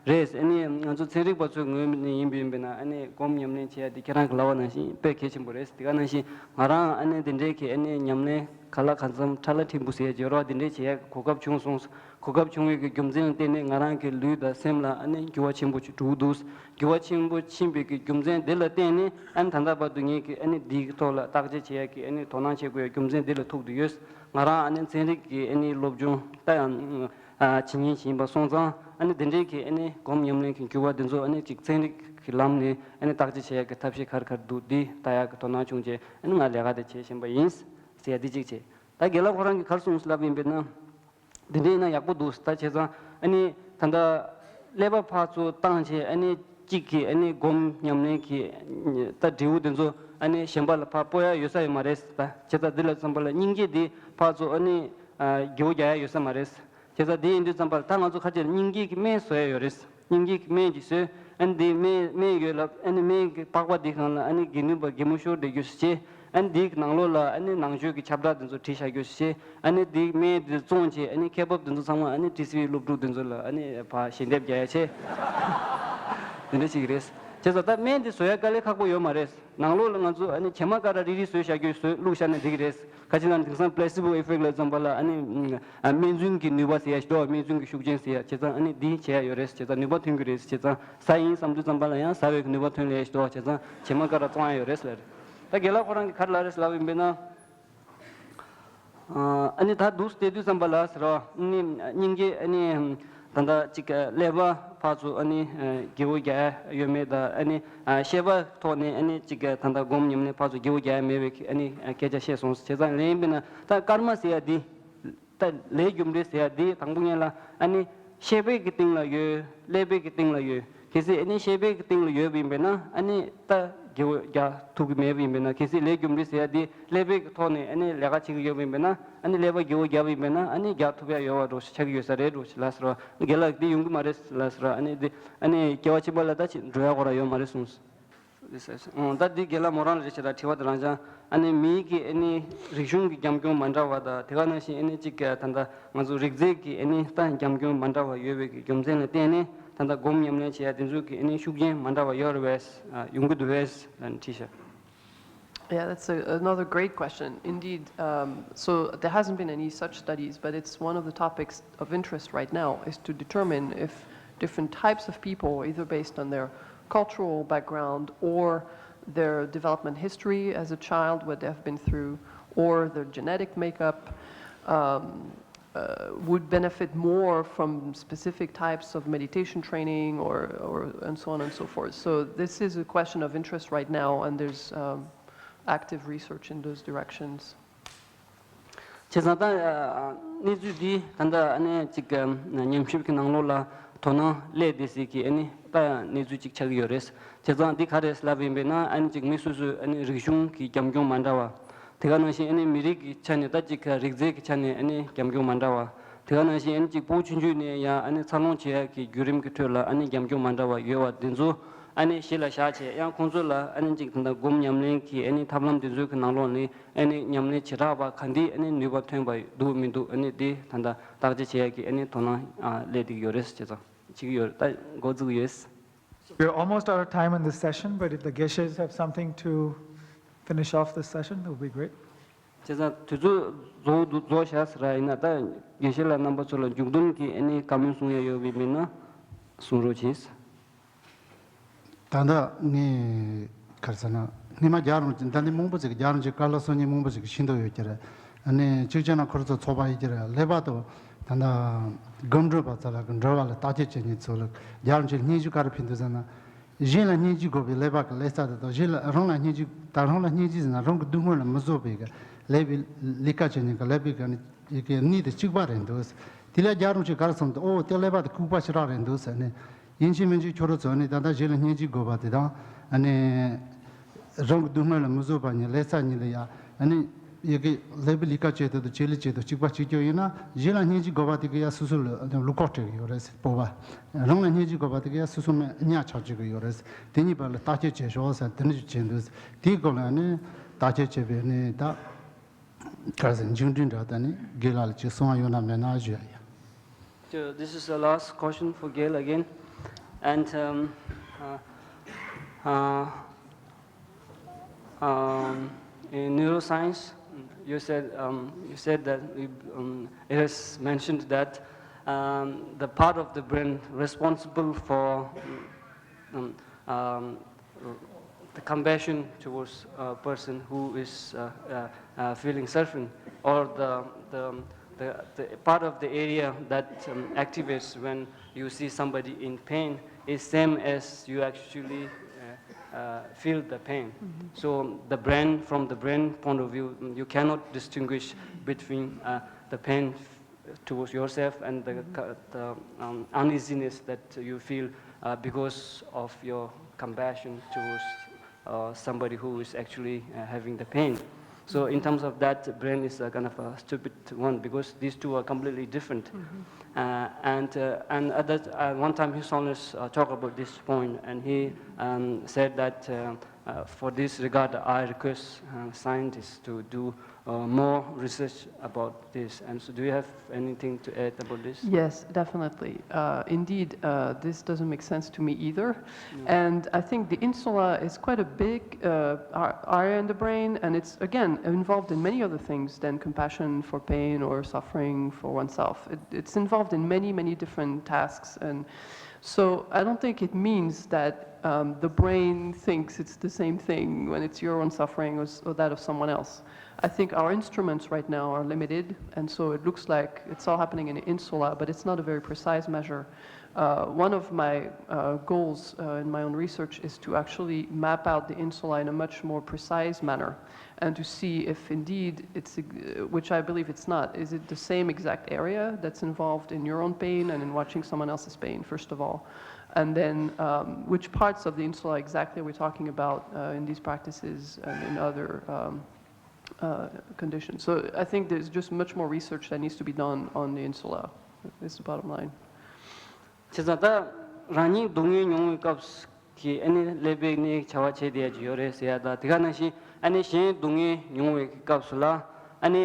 རེད། ཨ་ནི་ང་ཚོ་ཚན་རིག་པ་ཚོའི་ངོས་ནས་ཡིན་པ་ཡིན་པས་ན། ཨ་ནི་སྒོམ་ཉམས་ལེན་བྱེད་ཡ་དེ་ཁྱེད་རང་གི་ལབ་པ་ནང་བཞིན་དཔེ་གལ་ཆེན་པོ་རེད། དེ་ག་ནང་བཞིན་ང་རང་ཨ་ནི་དེ་འདྲའི་གི་ཨ་ནི་ཉམས་ལེན་ག་ལ་གང་འཚམ་ཁྲ་ལ་ཕྲན་བུ་ཟེར་ཡ་བརྗོད་རོགས་དེ་འདྲའི་བྱེད་ཡ་གོ་སྐབས་བྱུང་སོང་། གོ་སྐབས་བྱུང་བའི་གི་རྒྱུ་མཚན་ལ་བརྟེན་ནས་ང་རང་གི་ལུས་དང་སེམས་ལ་ཨ་ནི་འགྱུར་བ་ཆེན་པོ་ཅིག་འགྲོ་གི་འདུག་འགྱུར་བ་ཆེན་པོ་ཕྱིན་པའི་གི་རྒྱུ་མཚན་འདི་ལ་བརྟེན་ནས་ཨ་ནི་ད་ལྟ་བར་དུ་ངས་གི་ཨ་ནི་འདིའི་གི་ཐོག་ལ་བརྟག་དཔྱད་བྱེད་ཡ་གི་ཨ་ནི་དོ་སྣང་བྱེད་དགོས་ཡ་རྒྱུ་མཚན་འདི་ལ་ཐུག་བསྡད་ཡོད། ང་རང་ཨ་ནི་ཚན་རིག་གི་ཨ་ནི་སློབ་སྦྱོང་ད་ཡང་བྱེད་མཁན་ཞིག་ཡིན་པ་སོང་ཙང་། ཨ་ནི་འདི་འདྲའི་གི་ཨ་ནི་སྒོམ་ཉམས་ལེན་གི་འགྱུར་བ་འདི་ཚོ་ཨ་ནི་ཅིག་ཚན་རིག་གི་ལམ་ནས་ཨ་ནི་བརྟག་དཔྱད་བྱེད་ཡ་གི་ཐབས་ཤེས་ག་རེ་ག་རེ་འདུག་འདི་ལྟ་ཡ་གི་དོ་སྣང་བྱུང་རྗེས་ཨ་ནི་ང་ལས་ཀ་དེ་བྱེད་བཞིན་པ་ཡིན་ཟེར་ཡ་འདི་གཅིག་བྱས། ད་རྒན་ལགས་ཁོ་རང་གིས་ག་རེ་གསུངས་ལབ་ཡིན་པས་ན། འདི་འདྲ་ཡིན་ན་ཡག་པོ་འདུག་ད་བྱས་ཙང་ཨ་ནི་ད་ལྟ་ཀླད་པ་ཕར་ཚུར་བཏང་བྱས་ཨ་ནི་གཅིག་གིས་ཨ་ནི་སྒོམ་ཉམས་ལེན་གྱི་ད་འབྲས་བུ་དེ་ཚོ་ཨ་ནི་གཞན་པ་ལ་ཕར་སྤོ་ཡ་ཡོད་ས་ཡོད་མ་རེད། ད་བྱས་ཙང་འདི་ལ་བསམ་པ་ལ་སྙིང་རྗེ་འདི་ཕར་ཚུར་ཨ་ནི་དགེ་བ་རྒྱག་ཡ་ཡོད་ས་མ་རེད། བྱས་ཙང་དེ་ཡིན་དུས་ཙམ་པ་ལ་ད་ང་ཚོ་ཁ་ཆེར་སྙིང་རྗེ་གི་སྨན་བཟོ་ཡ་ཡོད་རེད། སྙིང་རྗེ་གི་སྨན་ཅིག་བཟོས། ཨ་ནི་དེ་སྨན་སྨན་ཡོད་ལ། ཨ་ནི་སྨན་གྱི་པགས་པ་དེ་སྒང་ལ་ཨ་ནི་དགེ་འདུན་པ་གད་མོ་ཤོར་བསྡད་རྒྱུ་ཞིག་བྱས། ཨ་ནི་དེའི་ནང་ལོགས་ལ་ཨ་ནི་ནང་ཆོས་ཀྱི་ཁྱབ་བསྒྲགས་དེ་ཚོ་བྲིས་བཞག་རྒྱུ་ཞིག་བྱས། ཨ་ནི་དེའི་སྨན་དེ་བཙོངས་བྱས་ཨ་ནི་ཁེ་འབབ་དེ་ཚོ་ཚང་མ་ཨ་ནི་ཊི་སི་ཝི་སློབ་ཕྲུག་དེ་ཚོ་ལ་ཨ་ནི་ཕར་ཞལ་འདེབས་རྒྱག་ཡ་བྱས། དེ་འདྲ་ཞིག་རེད། བྱས་ཙང་ད་སྨན་དེ་བཟོ་ཡ་དཀའ་ལས་ཁག་པོ་ཡོད་མ་རེད། ནང་ལོགས་ལ་ང་ཚོ་ཨ་ནི་བྱེ་མ་ཀ་ར་རིལ་རིལ་བཟོས་བཞག་རྒྱུ་བཟོས་བླུགས་བཞག་ན་འགྲིག་གི་རེད། ག་ཅི་ལབ་ན་དེང་སང་པི་ལེ་སི་བོ་ཨི་ཕེག་ལབ་ཙམ་པ་ལ་ཨ་ནི་སྨན་རྫུན་གྱི་ནུས་པ་ཟེར་ཡ་ཞིག་འདུག་སྨན་རྫུན་གྱི་ཤུགས་རྐྱེན་ཟེར་ཡ། བྱས་ཙང་ཨ་ནི་འདི་བྱེད་ཡ་ཡོད་རེད། བྱས་ཙང་ནུས་པ་ཐོན་གྱི་རེད། བྱས་ཙང་ཟ་ཡིན་བསམ་དུས་ཙམ་པ་ལ་ཡང་ཟ་བའི་ནུས་པ་ཐོན་ལེ་ཡ་ཞིག་འདུག་བྱས་ཙང་བྱེ་མ་ཀ་ར་བཙོང་ཡ་ཡོད་རེད་ཟེར་ལབ་རེད། ད་རྒན་ལགས་ཁོ་རང་གིས་ག་རེ་ལབ་རེད་ལབ་ཡིན་པས་ན། ཨ་ནི་ད་འདུག་བལྟས་དུས་ཙམ་པ་ལ་ཟེར་བ་ནི་སྙིང་རྗེ་ཨ་ནི་ད་ལྟ་ཅིག་ཀླད་པ་ཕར་ཚུར་ཨ་ནི་དགེ་བོ་རྒྱག་ཡ་ཡོད་མེད་དང་ཨ་ནི་ཤེས་པ་ཐོག་ནས་ཨ་ནི་ཅིག་ད་ལྟ་སྒོམ་ཉམས་ལེན་ཕར་ཚུར་དགེ་བོ་རྒྱག་ཡ་མེད་པའི་ཨ་ནི་སྐད་ཆ་བཤད་སོང་། བྱས་ཙང་ལན་ཡིན་པས་ན་ད་ཀརྨ་ཟེར་ཡ་འདི་ད་ལས་རྒྱུ་འབྲས་ཟེར་ཡ་འདི་དང་པོ་ངེད་ལ་ཨ་ནི་ཤེས་པའི་གི་སྟེང་ལ་ཡོད། ཀླད་པའི་གི་སྟེང་ལ་ཡོད། གལ་སྲིད་ཨ་ནི་ཤེས་པའི་གི་སྟེང་ལ་ཡོད་པ་ཡིན་པས་ན་ཨ་ནི་ད་ དགེ་བ་རྒྱག་ཐུབ་ཀྱི་མེད་པ་ཡིན་པས་ན། གལ་སྲིད་ལས་རྒྱུ་འབྲས་ཟེར་ཡ་འདི་ཀླད་པའི་ཐོག་ནས་ཨ་ནི་ལས་ཀ་བྱེད་ཀྱི་ཡོད་པ་ཡིན་པས་ན། ཨ་ནི་ཀླད་པ་དགེ་བ་བརྒྱབ་པ་ཡིན་པས་ན། ཨ་ནི་རྒྱག་ཐུབ་ཡ་ཡོད་པ་འདྲ་ཞིག་ཆགས་ཀྱི་ཡོད་ས་རེད་འདྲ་ཞིག་ལབ་ཟེར་བ། རྒན་ལགས་འདི་ཡོང་གི་མ་རེད་ལབ་ཟེར་བ། ཨ་ནི་འདི་ཨ་ནི་སྐྱེ་བ་ཕྱི་མ་ལ་ད་ཅིག་འགྲོ་ཡ་ཁོ་རང་ཡོད་མ་རེད་གསུངས། ཨོ། ད་འདི་རྒན་ལགས་མོ་རང་རེད་ཤག་ད་དྲི་བ་དེ་རང་ཅང་། ཨ་ནི་མིའི་གི་ཨ་ནི་རིག་གཞུང་གི་རྒྱབ་ལྗོངས་མ་འདྲ་བ་དང་། དེ་ག་ནང་བཞིན་ཨ་ནི་གཅིག་ད་ལྟ་ང་ཚོ་རིགས་རྫས་ཀྱི་ཨ་ནི་ད་རྒྱབ་ལྗོངས་མ་འདྲ་བ་ཡོད་པའི་གི་རྒྱུ་མཚན་ལ་བརྟེན་ནས། ད་ལྟ་སྒོམ་ཉམས་ལེན་བྱེད་ཡ་དེ་ཚོ་གི་ཨ་ནི་ཤུགས་རྐྱེན་མ་འདྲ་བ་ཡོད་རེད་པས། ཨ། ཡོང་གི་འདུག་པས་ལབ་ནས་དྲིས་ཤག Yeah, that's a, another great question. Indeed, um, so there hasn't been any such studies, but it's one of the topics of interest right now, is to determine if different types of people, either based on their cultural background or their development history as a child, what they have been through, or their genetic makeup, um, uh, would benefit more from specific types of meditation training or, or and so on and so forth. So this is a question of interest right now, and there's um, active research in those directions. བྱས་ཙང་ད་གནས་ཚུལ་འདི་ད་ལྟ་ཨ་ནི་ཅིག་ཉམས་ཞིབ་ཀྱི་ནང་ལོགས་ལ་དོ་སྣང་སླེབས་བསྡད་སྲིད་ཀྱི་ཨ་ནི་ད་གནས་ཚུལ་ཅིག་ཆགས་ཀྱི་ཡོད་རེད། བྱས་ཙང་འདི་ག་རེ་ལབ་ཡིན་པས་ན། ཨ་ནི་ཅིག་མི་སོ་སོའི་ཨ་ནི་རིག་གཞུང་གི་རྒྱབ་ལྗོངས་མ་འདྲ་བ། དེ་ག་ནང་བཞིན་ཨ་ནི་མི་རིགས་ཀྱི་ཆ་ནས། ད་ཅིག་རིགས་རྫས་ཀྱི་ཆ་ནས་ཨ་ནི་རྒྱབ་ལྗོངས་མ་འདྲ་བ། དེ་ག་ནང་བཞིན་ཨ་ནི་ཅིག་ཕྲུ་གུ་ཆུང་ཆུང་ནས་ཡང་ཨ་ནི་འཚར་ལོངས་བྱེད་ཡག་གི་བརྒྱུད་རིམ་གྱི་ཁྲོད་ལ་ཨ་ནི་རྒྱབ་ལྗོངས་མ་འདྲ་བ་ཡོད་པ་འདི་ཚོ་ཨ་ནི་གཞི་ལ་བཞག་བྱས། ཡང་ཁོང་ཚོ་ལ་ཨ་ནི་ཅིག་ད་ལྟ་སྒོམ་ཉམས་ལེན་གྱི་ཨ་ནི་ཐབས་ལམ་འདི་ཚོའི་གི་ནང་ལོགས་ནས་ཨ་ནི་ཉམས་ལེན་བྱེ་བྲག་པ་ག་འདི་ཨ་ནི་ནུས་པ་ཐོན་པ་འདུག་མི་འདུག་ཨ་ནི་འདི་ད་ལྟ་བརྟག་དཔྱད་བྱེད་ཡག་གི་ཨ་ནི་དོ་སྣང་ཨ་སླེབས་བསྡད་ཀྱི་ཡོད་རེད། བྱས་ཙང་བྱེད་ཀྱི་ཡོད་རེད། ད་འགོ་འཛུགས་ཀྱི་ཡོད། We're almost out of time in this session, but if the geshes have something to finish off this session, that would be great. བྱས་ཙང་དུས་ཚོད་རྫོགས་འདུག་རྫོགས་བཞག་ཟེར་ཡིན་ན། ད་དགེ་བཤེས་ལགས་རྣམ་པ་ཚོ་ལ་མཇུག་སྡོམ་གྱི་ཨ་ནི་བཀའ་མོལ་གསུང་ཡ་ཡོད་པ་མིན་ན་གསུང་རོགས་གྱིས། ད་ལྟ་ངས་ག་རེ་ཟེར་ན། སྔོན་མ་རྒྱལ་བ་རིན་པོ་ཆེ། ད་ནི་མང་པོ་ཞིག་རྒྱལ་བ་རིན་པོ་ཆེ་བཀའ་སློབ་གསུང་མཁན་མང་པོ་ཞིག་ཤེས་འདོད་ཡོད་ཀྱི་རེད། ཨ་ནི་གཅིག་བྱས་ན་ཁོ་རང་ཚོ་ཚོགས་པ་ཡིན་གྱི་རེད། ཀླད་པ་དང་ད་ལྟ་སྒོམ་སྒྲུབ་པ་ཚོ་ལ་གི་འགྲོ་བ་ལ་བརྟག་དཔྱད་བྱེད་མཁན་ཚོ་ལ་རྒྱལ་བ་རིན་པོ་ཆེས་སྙན་ཞུ་ག་རེ་ཕུལ་འདུག་ཟེར་ན། གཞན་ལ་སྙན་འཇེབས་དགོས་པའི་ཀླད་པ་གི་ཀླད་རྩ་དེ་དང་། གཞན་ལ། རང་ལ་སྙན་འཇེབས། ད་རང་ལ་སྙན་འཇེབས་ཟེར་ན་རང་གི་སྡུག་བསྔལ་ལ་མི་བཟོད་པའི་གི་ཀླད་པའི་ལས་ཀ་བྱེད་མཁན་གི་ཀླད་པའི་གི་ནི་གི་ནད་དེ་གཅིག་པ་རེད་འདུག་དེ་ལ་རྒྱལ་བ་རིན་པོ་ཆེས་ག་རེ་གསུངས་འདུག་ཨོ་དེ་ཀླད་པ་དེ་ལྐུགས་པ་ཞེ་དྲག་རེད་འདུག་ཟེར་ནས། ཡིན་གཅིག་མིན་གཅིག་ཁྱོད་རང་ཚོ་ནི་ད་ལྟ་གཞན་ལ་སྙན་འཇེབས་དགོས་པ་དེ་དང་། ཨ་ནི་རང་གི་སྡུག་བསྔལ་ལ་མི་བཟོད་པ་གཉིས། ཀླད་རྩ་གཉིས་ལ་ཡ། ཨ་ནི་ཡི་གེ་ཀླད་པའི་ལས་ཀ་བྱེད་དུས་དང་བྱེད་ལས་བྱེད་དུས་གཅིག་པ་གཅིག་རྐྱང་ཡིན་ན། གཞན་ལ་སྙན་འཇེབས་དགོས་པ་དེ་གི་ཡ་སོ་སོ་ལ་བློ་ཁོག་སྤྲད་གི་ཡོད་རེད། སྤོབས་པ། རང་ལ་སྙན་འཇེབས་དགོས་པ་དེ་གི་ཡ་སོ་སོ་མི་གཉའ་ཆག་བྱེད་གི་ཡོད་རེད། དེ་གཉིས་བར་ལ་བརྟག་དཔྱད་བྱེད་ཤོག་ཟེར། དེ་འདྲ་ཞིག་བྱེད་འདུག་དེའི་སྐོར་ལ་ནི་བརྟག་དཔྱད་བྱས་པའི་ནི་ད་ག་རེ་ཟེར། མཇུག་འབྲས་འདྲ་ད་ནི་རྒན་ལགས་ལ་ཅིག་གསུང་བ་ཡོད་ན་མེད་ན་ཞུ་ཡ་ཡིན། So this is the last question for Gail again. And um, uh, uh, um, in neuroscience, you said, um, you said that we, um, it is mentioned that um, the part of the brain responsible for um, um, the compassion towards a person who is uh, uh, uh, feeling suffering, or the, the, the, the part of the area that um, activates when you see somebody in pain is same as you actually uh, uh, feel the pain. So the brain, from the brain point of view, you cannot distinguish between uh, the pain towards yourself and the, the um, uneasiness that you feel uh, because of your compassion towards uh, somebody who is actually uh, having the pain. So in terms of that, brain is a kind of a stupid one because these two are completely different. Uh, and uh, and at that, uh, one time His Holiness uh, talked about this point, and he um, said that uh, uh, for this regard, I request uh, scientists to do uh, more research about this. And so, do you have anything to add about this? Yes, definitely. Uh, indeed, uh, this doesn't make sense to me either. And I think the insula is quite a big uh, ar- area in the brain, and it's again involved in many other things than compassion for pain or suffering for oneself. It, it's involved in many, many different tasks, and so I don't think it means that um, the brain thinks it's the same thing when it's your own suffering or, s- or that of someone else. I think our instruments right now are limited, and so it looks like it's all happening in the insula, but it's not a very precise measure. Uh, one of my uh, goals uh, in my own research is to actually map out the insula in a much more precise manner and to see if indeed it's, uh, which I believe it's not, is it the same exact area that's involved in your own pain and in watching someone else's pain, first of all? And then, um, which parts of the insula exactly are we talking about uh, in these practices and in other um, uh, conditions? So I think there's just much more research that needs to be done on the insula. Is the bottom line. བྱས་ཙང་ད་རང་ཉིད་སྡུག་བསྔལ་མྱོང་བའི་སྐབས་ཀྱི་ཨ་ནི་ཀླད་པའི་གནས་བྱ་བ་བྱེད་བསྡད་ཡ་ཅིག་ཡོད་རེད་ཟེར་ཡ་ད་དེ་ག་ནང་བཞིན་ཨ་ནི་གཞན་སྡུག་བསྔལ་མྱོང་བའི་སྐབས་སུ་ལ་ཨ་ནི།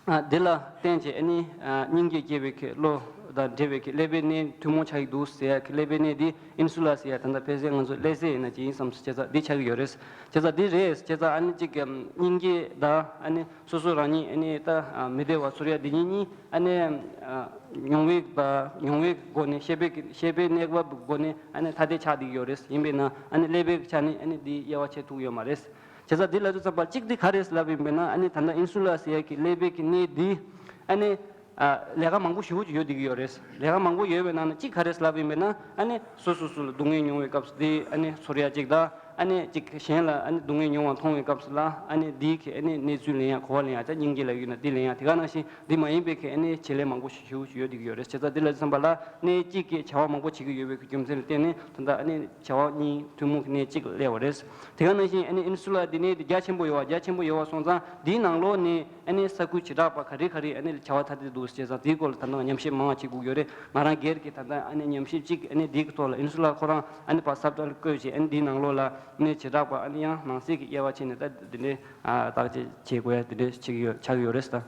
ཨ་འདི་ལ་བརྟེན་བྱས་ཨ་ནི་ཨ་སྙིང་རྗེ་སྐྱེ་བའི་གི་བློ་དང་འབྲེལ་བའི་གི་ཀླད་པའི་གནས་ཐུན་མོང་ཆགས་ཀྱི་འདུག་ཟེར་ཡ་གི་ཀླད་པའི་གནས་འདི་ཨིན་སུ་ལ་ཟེར་ཡ་ད་ལྟ་ཕལ་ཆེར་ང་ཚོ་ཀླད་ཟེར་ཡིན་ན་ཅིག་ཡིན་བསམ་སོང་། བྱས་ཙང་འདི་ཆགས་ཀྱི་ཡོད་རེད། བྱས་ཙང་འདི་རེད། བྱས་ཙང་ཨ་ནི་ཅིག་གི་སྙིང་རྗེ་དང་ཨ་ནི་སོ་སོ་རང་ཉིད་ཨ་ནི་ད་མི་བདེ་བ་ཚོར་ཡ་འདི་གཉིས་གཉིས་ཨ་ནི་མྱོང་བའི་མྱོང་བའི་སྒོ་ནས་ཤེས་པའི་ཤེས་པའི་གནས་བབ་སྒོ་ནས་ཨ་ནི་ཐ་དད་ཆགས་བསྡད་ཀྱི་ཡོད་རེད། ཡིན་པས་ན་ཨ་ནི་ཀླད་པའི་ཆ་ནས་ཨ་ནི་འདི་དབྱེ་བ་ཕྱེ་ཐུབ་ཡོད་མ་རེད། བྱས་ཙང་འདི་ལབ་དུས་ཙམ་པ་གཅིག་འདི་ག་རེ་ལབ་ཡིན་པས་ན་ཨ་ནི་ད་ལྟ་ཨིན་སུ་ལ་ཟེར་ཡ་གི་ཀླད་པའི་གི་གནས་འདི་ཨ་ནི་ཨ་ལས་ཀ་མང་པོ་ཞེ་པོ་ཅིག་ཡོད་བསྡད་ཀྱི་ཡོད་རེད། ལས་ཀ་མང་པོ་ཡོད་པའི་ནང་ནས་གཅིག་ག་རེ་ལབ་ཡིན་པས་ན་ཨ་ནི་སོ་སོ་སོ་ལ་སྡུག་བསྔལ་མྱོང་བའི་སྐབས་སུ་འདི་ཨ་ནི་ཚོར་ཡ་གཅིག་དང་ཨ་ནི་གཅིག་གཞན་ལ་ཨ་ནི་སྡུག་བསྔལ་མྱོང་བ་མཐོང་བའི་སྐབས་སུ་ལ་ཨ་ནི་འདིའི་གི་ཨ་ནི་གནས་ཚུལ་ལེན་ཡ་གོ་བ་ལེན་ཡ་ད་སྙིང་རྗེ་ལབ་ཡོད་ན་འདི་ལེན་ཡ་དེ་ག་ནང་བཞིན་འདི་མ་ཡིན་པའི་གི་ཨ་ནི་བྱེད་ལས་མང་པོ་ཞེ་པོ་ཅིག་ཡོད་བསྡད་ཀྱི་ཡོད་རེད། བྱས་ཙང་འདི་ལབ་དུས་ཙམ་པ་ལ་གནས་གཅིག་གིས་བྱ་བ་མང་པོ་བྱེད་ཀྱི་ཡོད་པའི་གི་རྒྱུ་མཚན་ལ་བརྟེན་ནས་ད་ལྟ་ཨ་ནི་བྱ་བ་གཉིས་ཐུན་མོང་གི་གནས་གཅིག་སླེབས་པ་རེད། དེ་ག་ནང་བཞིན་ཨ་ནི་ཨིན་སུ་ལ་འདི་ནི་རྒྱ་ཆེན་པོ་ཡོད་པ་རྒྱ་ཆེན་པོ་ཡོད་པ་སོང་ཙང་འདིའི་ནང་ལོགས་ནས་ཨ་ནི་ས་ཁུལ་བྱེ་བྲག་པ་ག་རེ་ག་རེ་ཨ་ནི་བྱ་བ་ཐ་དད་འདུག་ཟེར་ཙང་དེའི་སྐོར་ལ་ད་ལྟ་ཉམས་ཞིབ་མང་བ་བྱེད་དགོས་ཀྱི་ཡོད་རེད། ང་རང་སྒེར་གྱི་ད་ལྟ་ཨ་ནི་ཉམས་ཞིབ་གཅིག་ཨ་ནི་འདིའི་ཐོག་ལ་ཨིན་སུ་ལ་ཁོ་རང་ཨ་ནི་ཕར་སབ་ཊལ་བཀོད་བྱས་ཨ་ནི་འདིའི་ནང་ལོགས་ལ་ཨ་ནི་བྱེ་བྲག་པ་ཨ་ནི་ཡང་ནང་གསེས་ཀྱི་དབྱེ་བ་ཕྱེ་ནས་ད་འདི་འདྲའི་བརྟག་དཔྱད་བྱེད་དགོས་ཡ་འདི་འདྲའི་བྱེད་ཀྱི་ཡོད་ཆགས་ཀྱི་ཡོད་རེད་ད།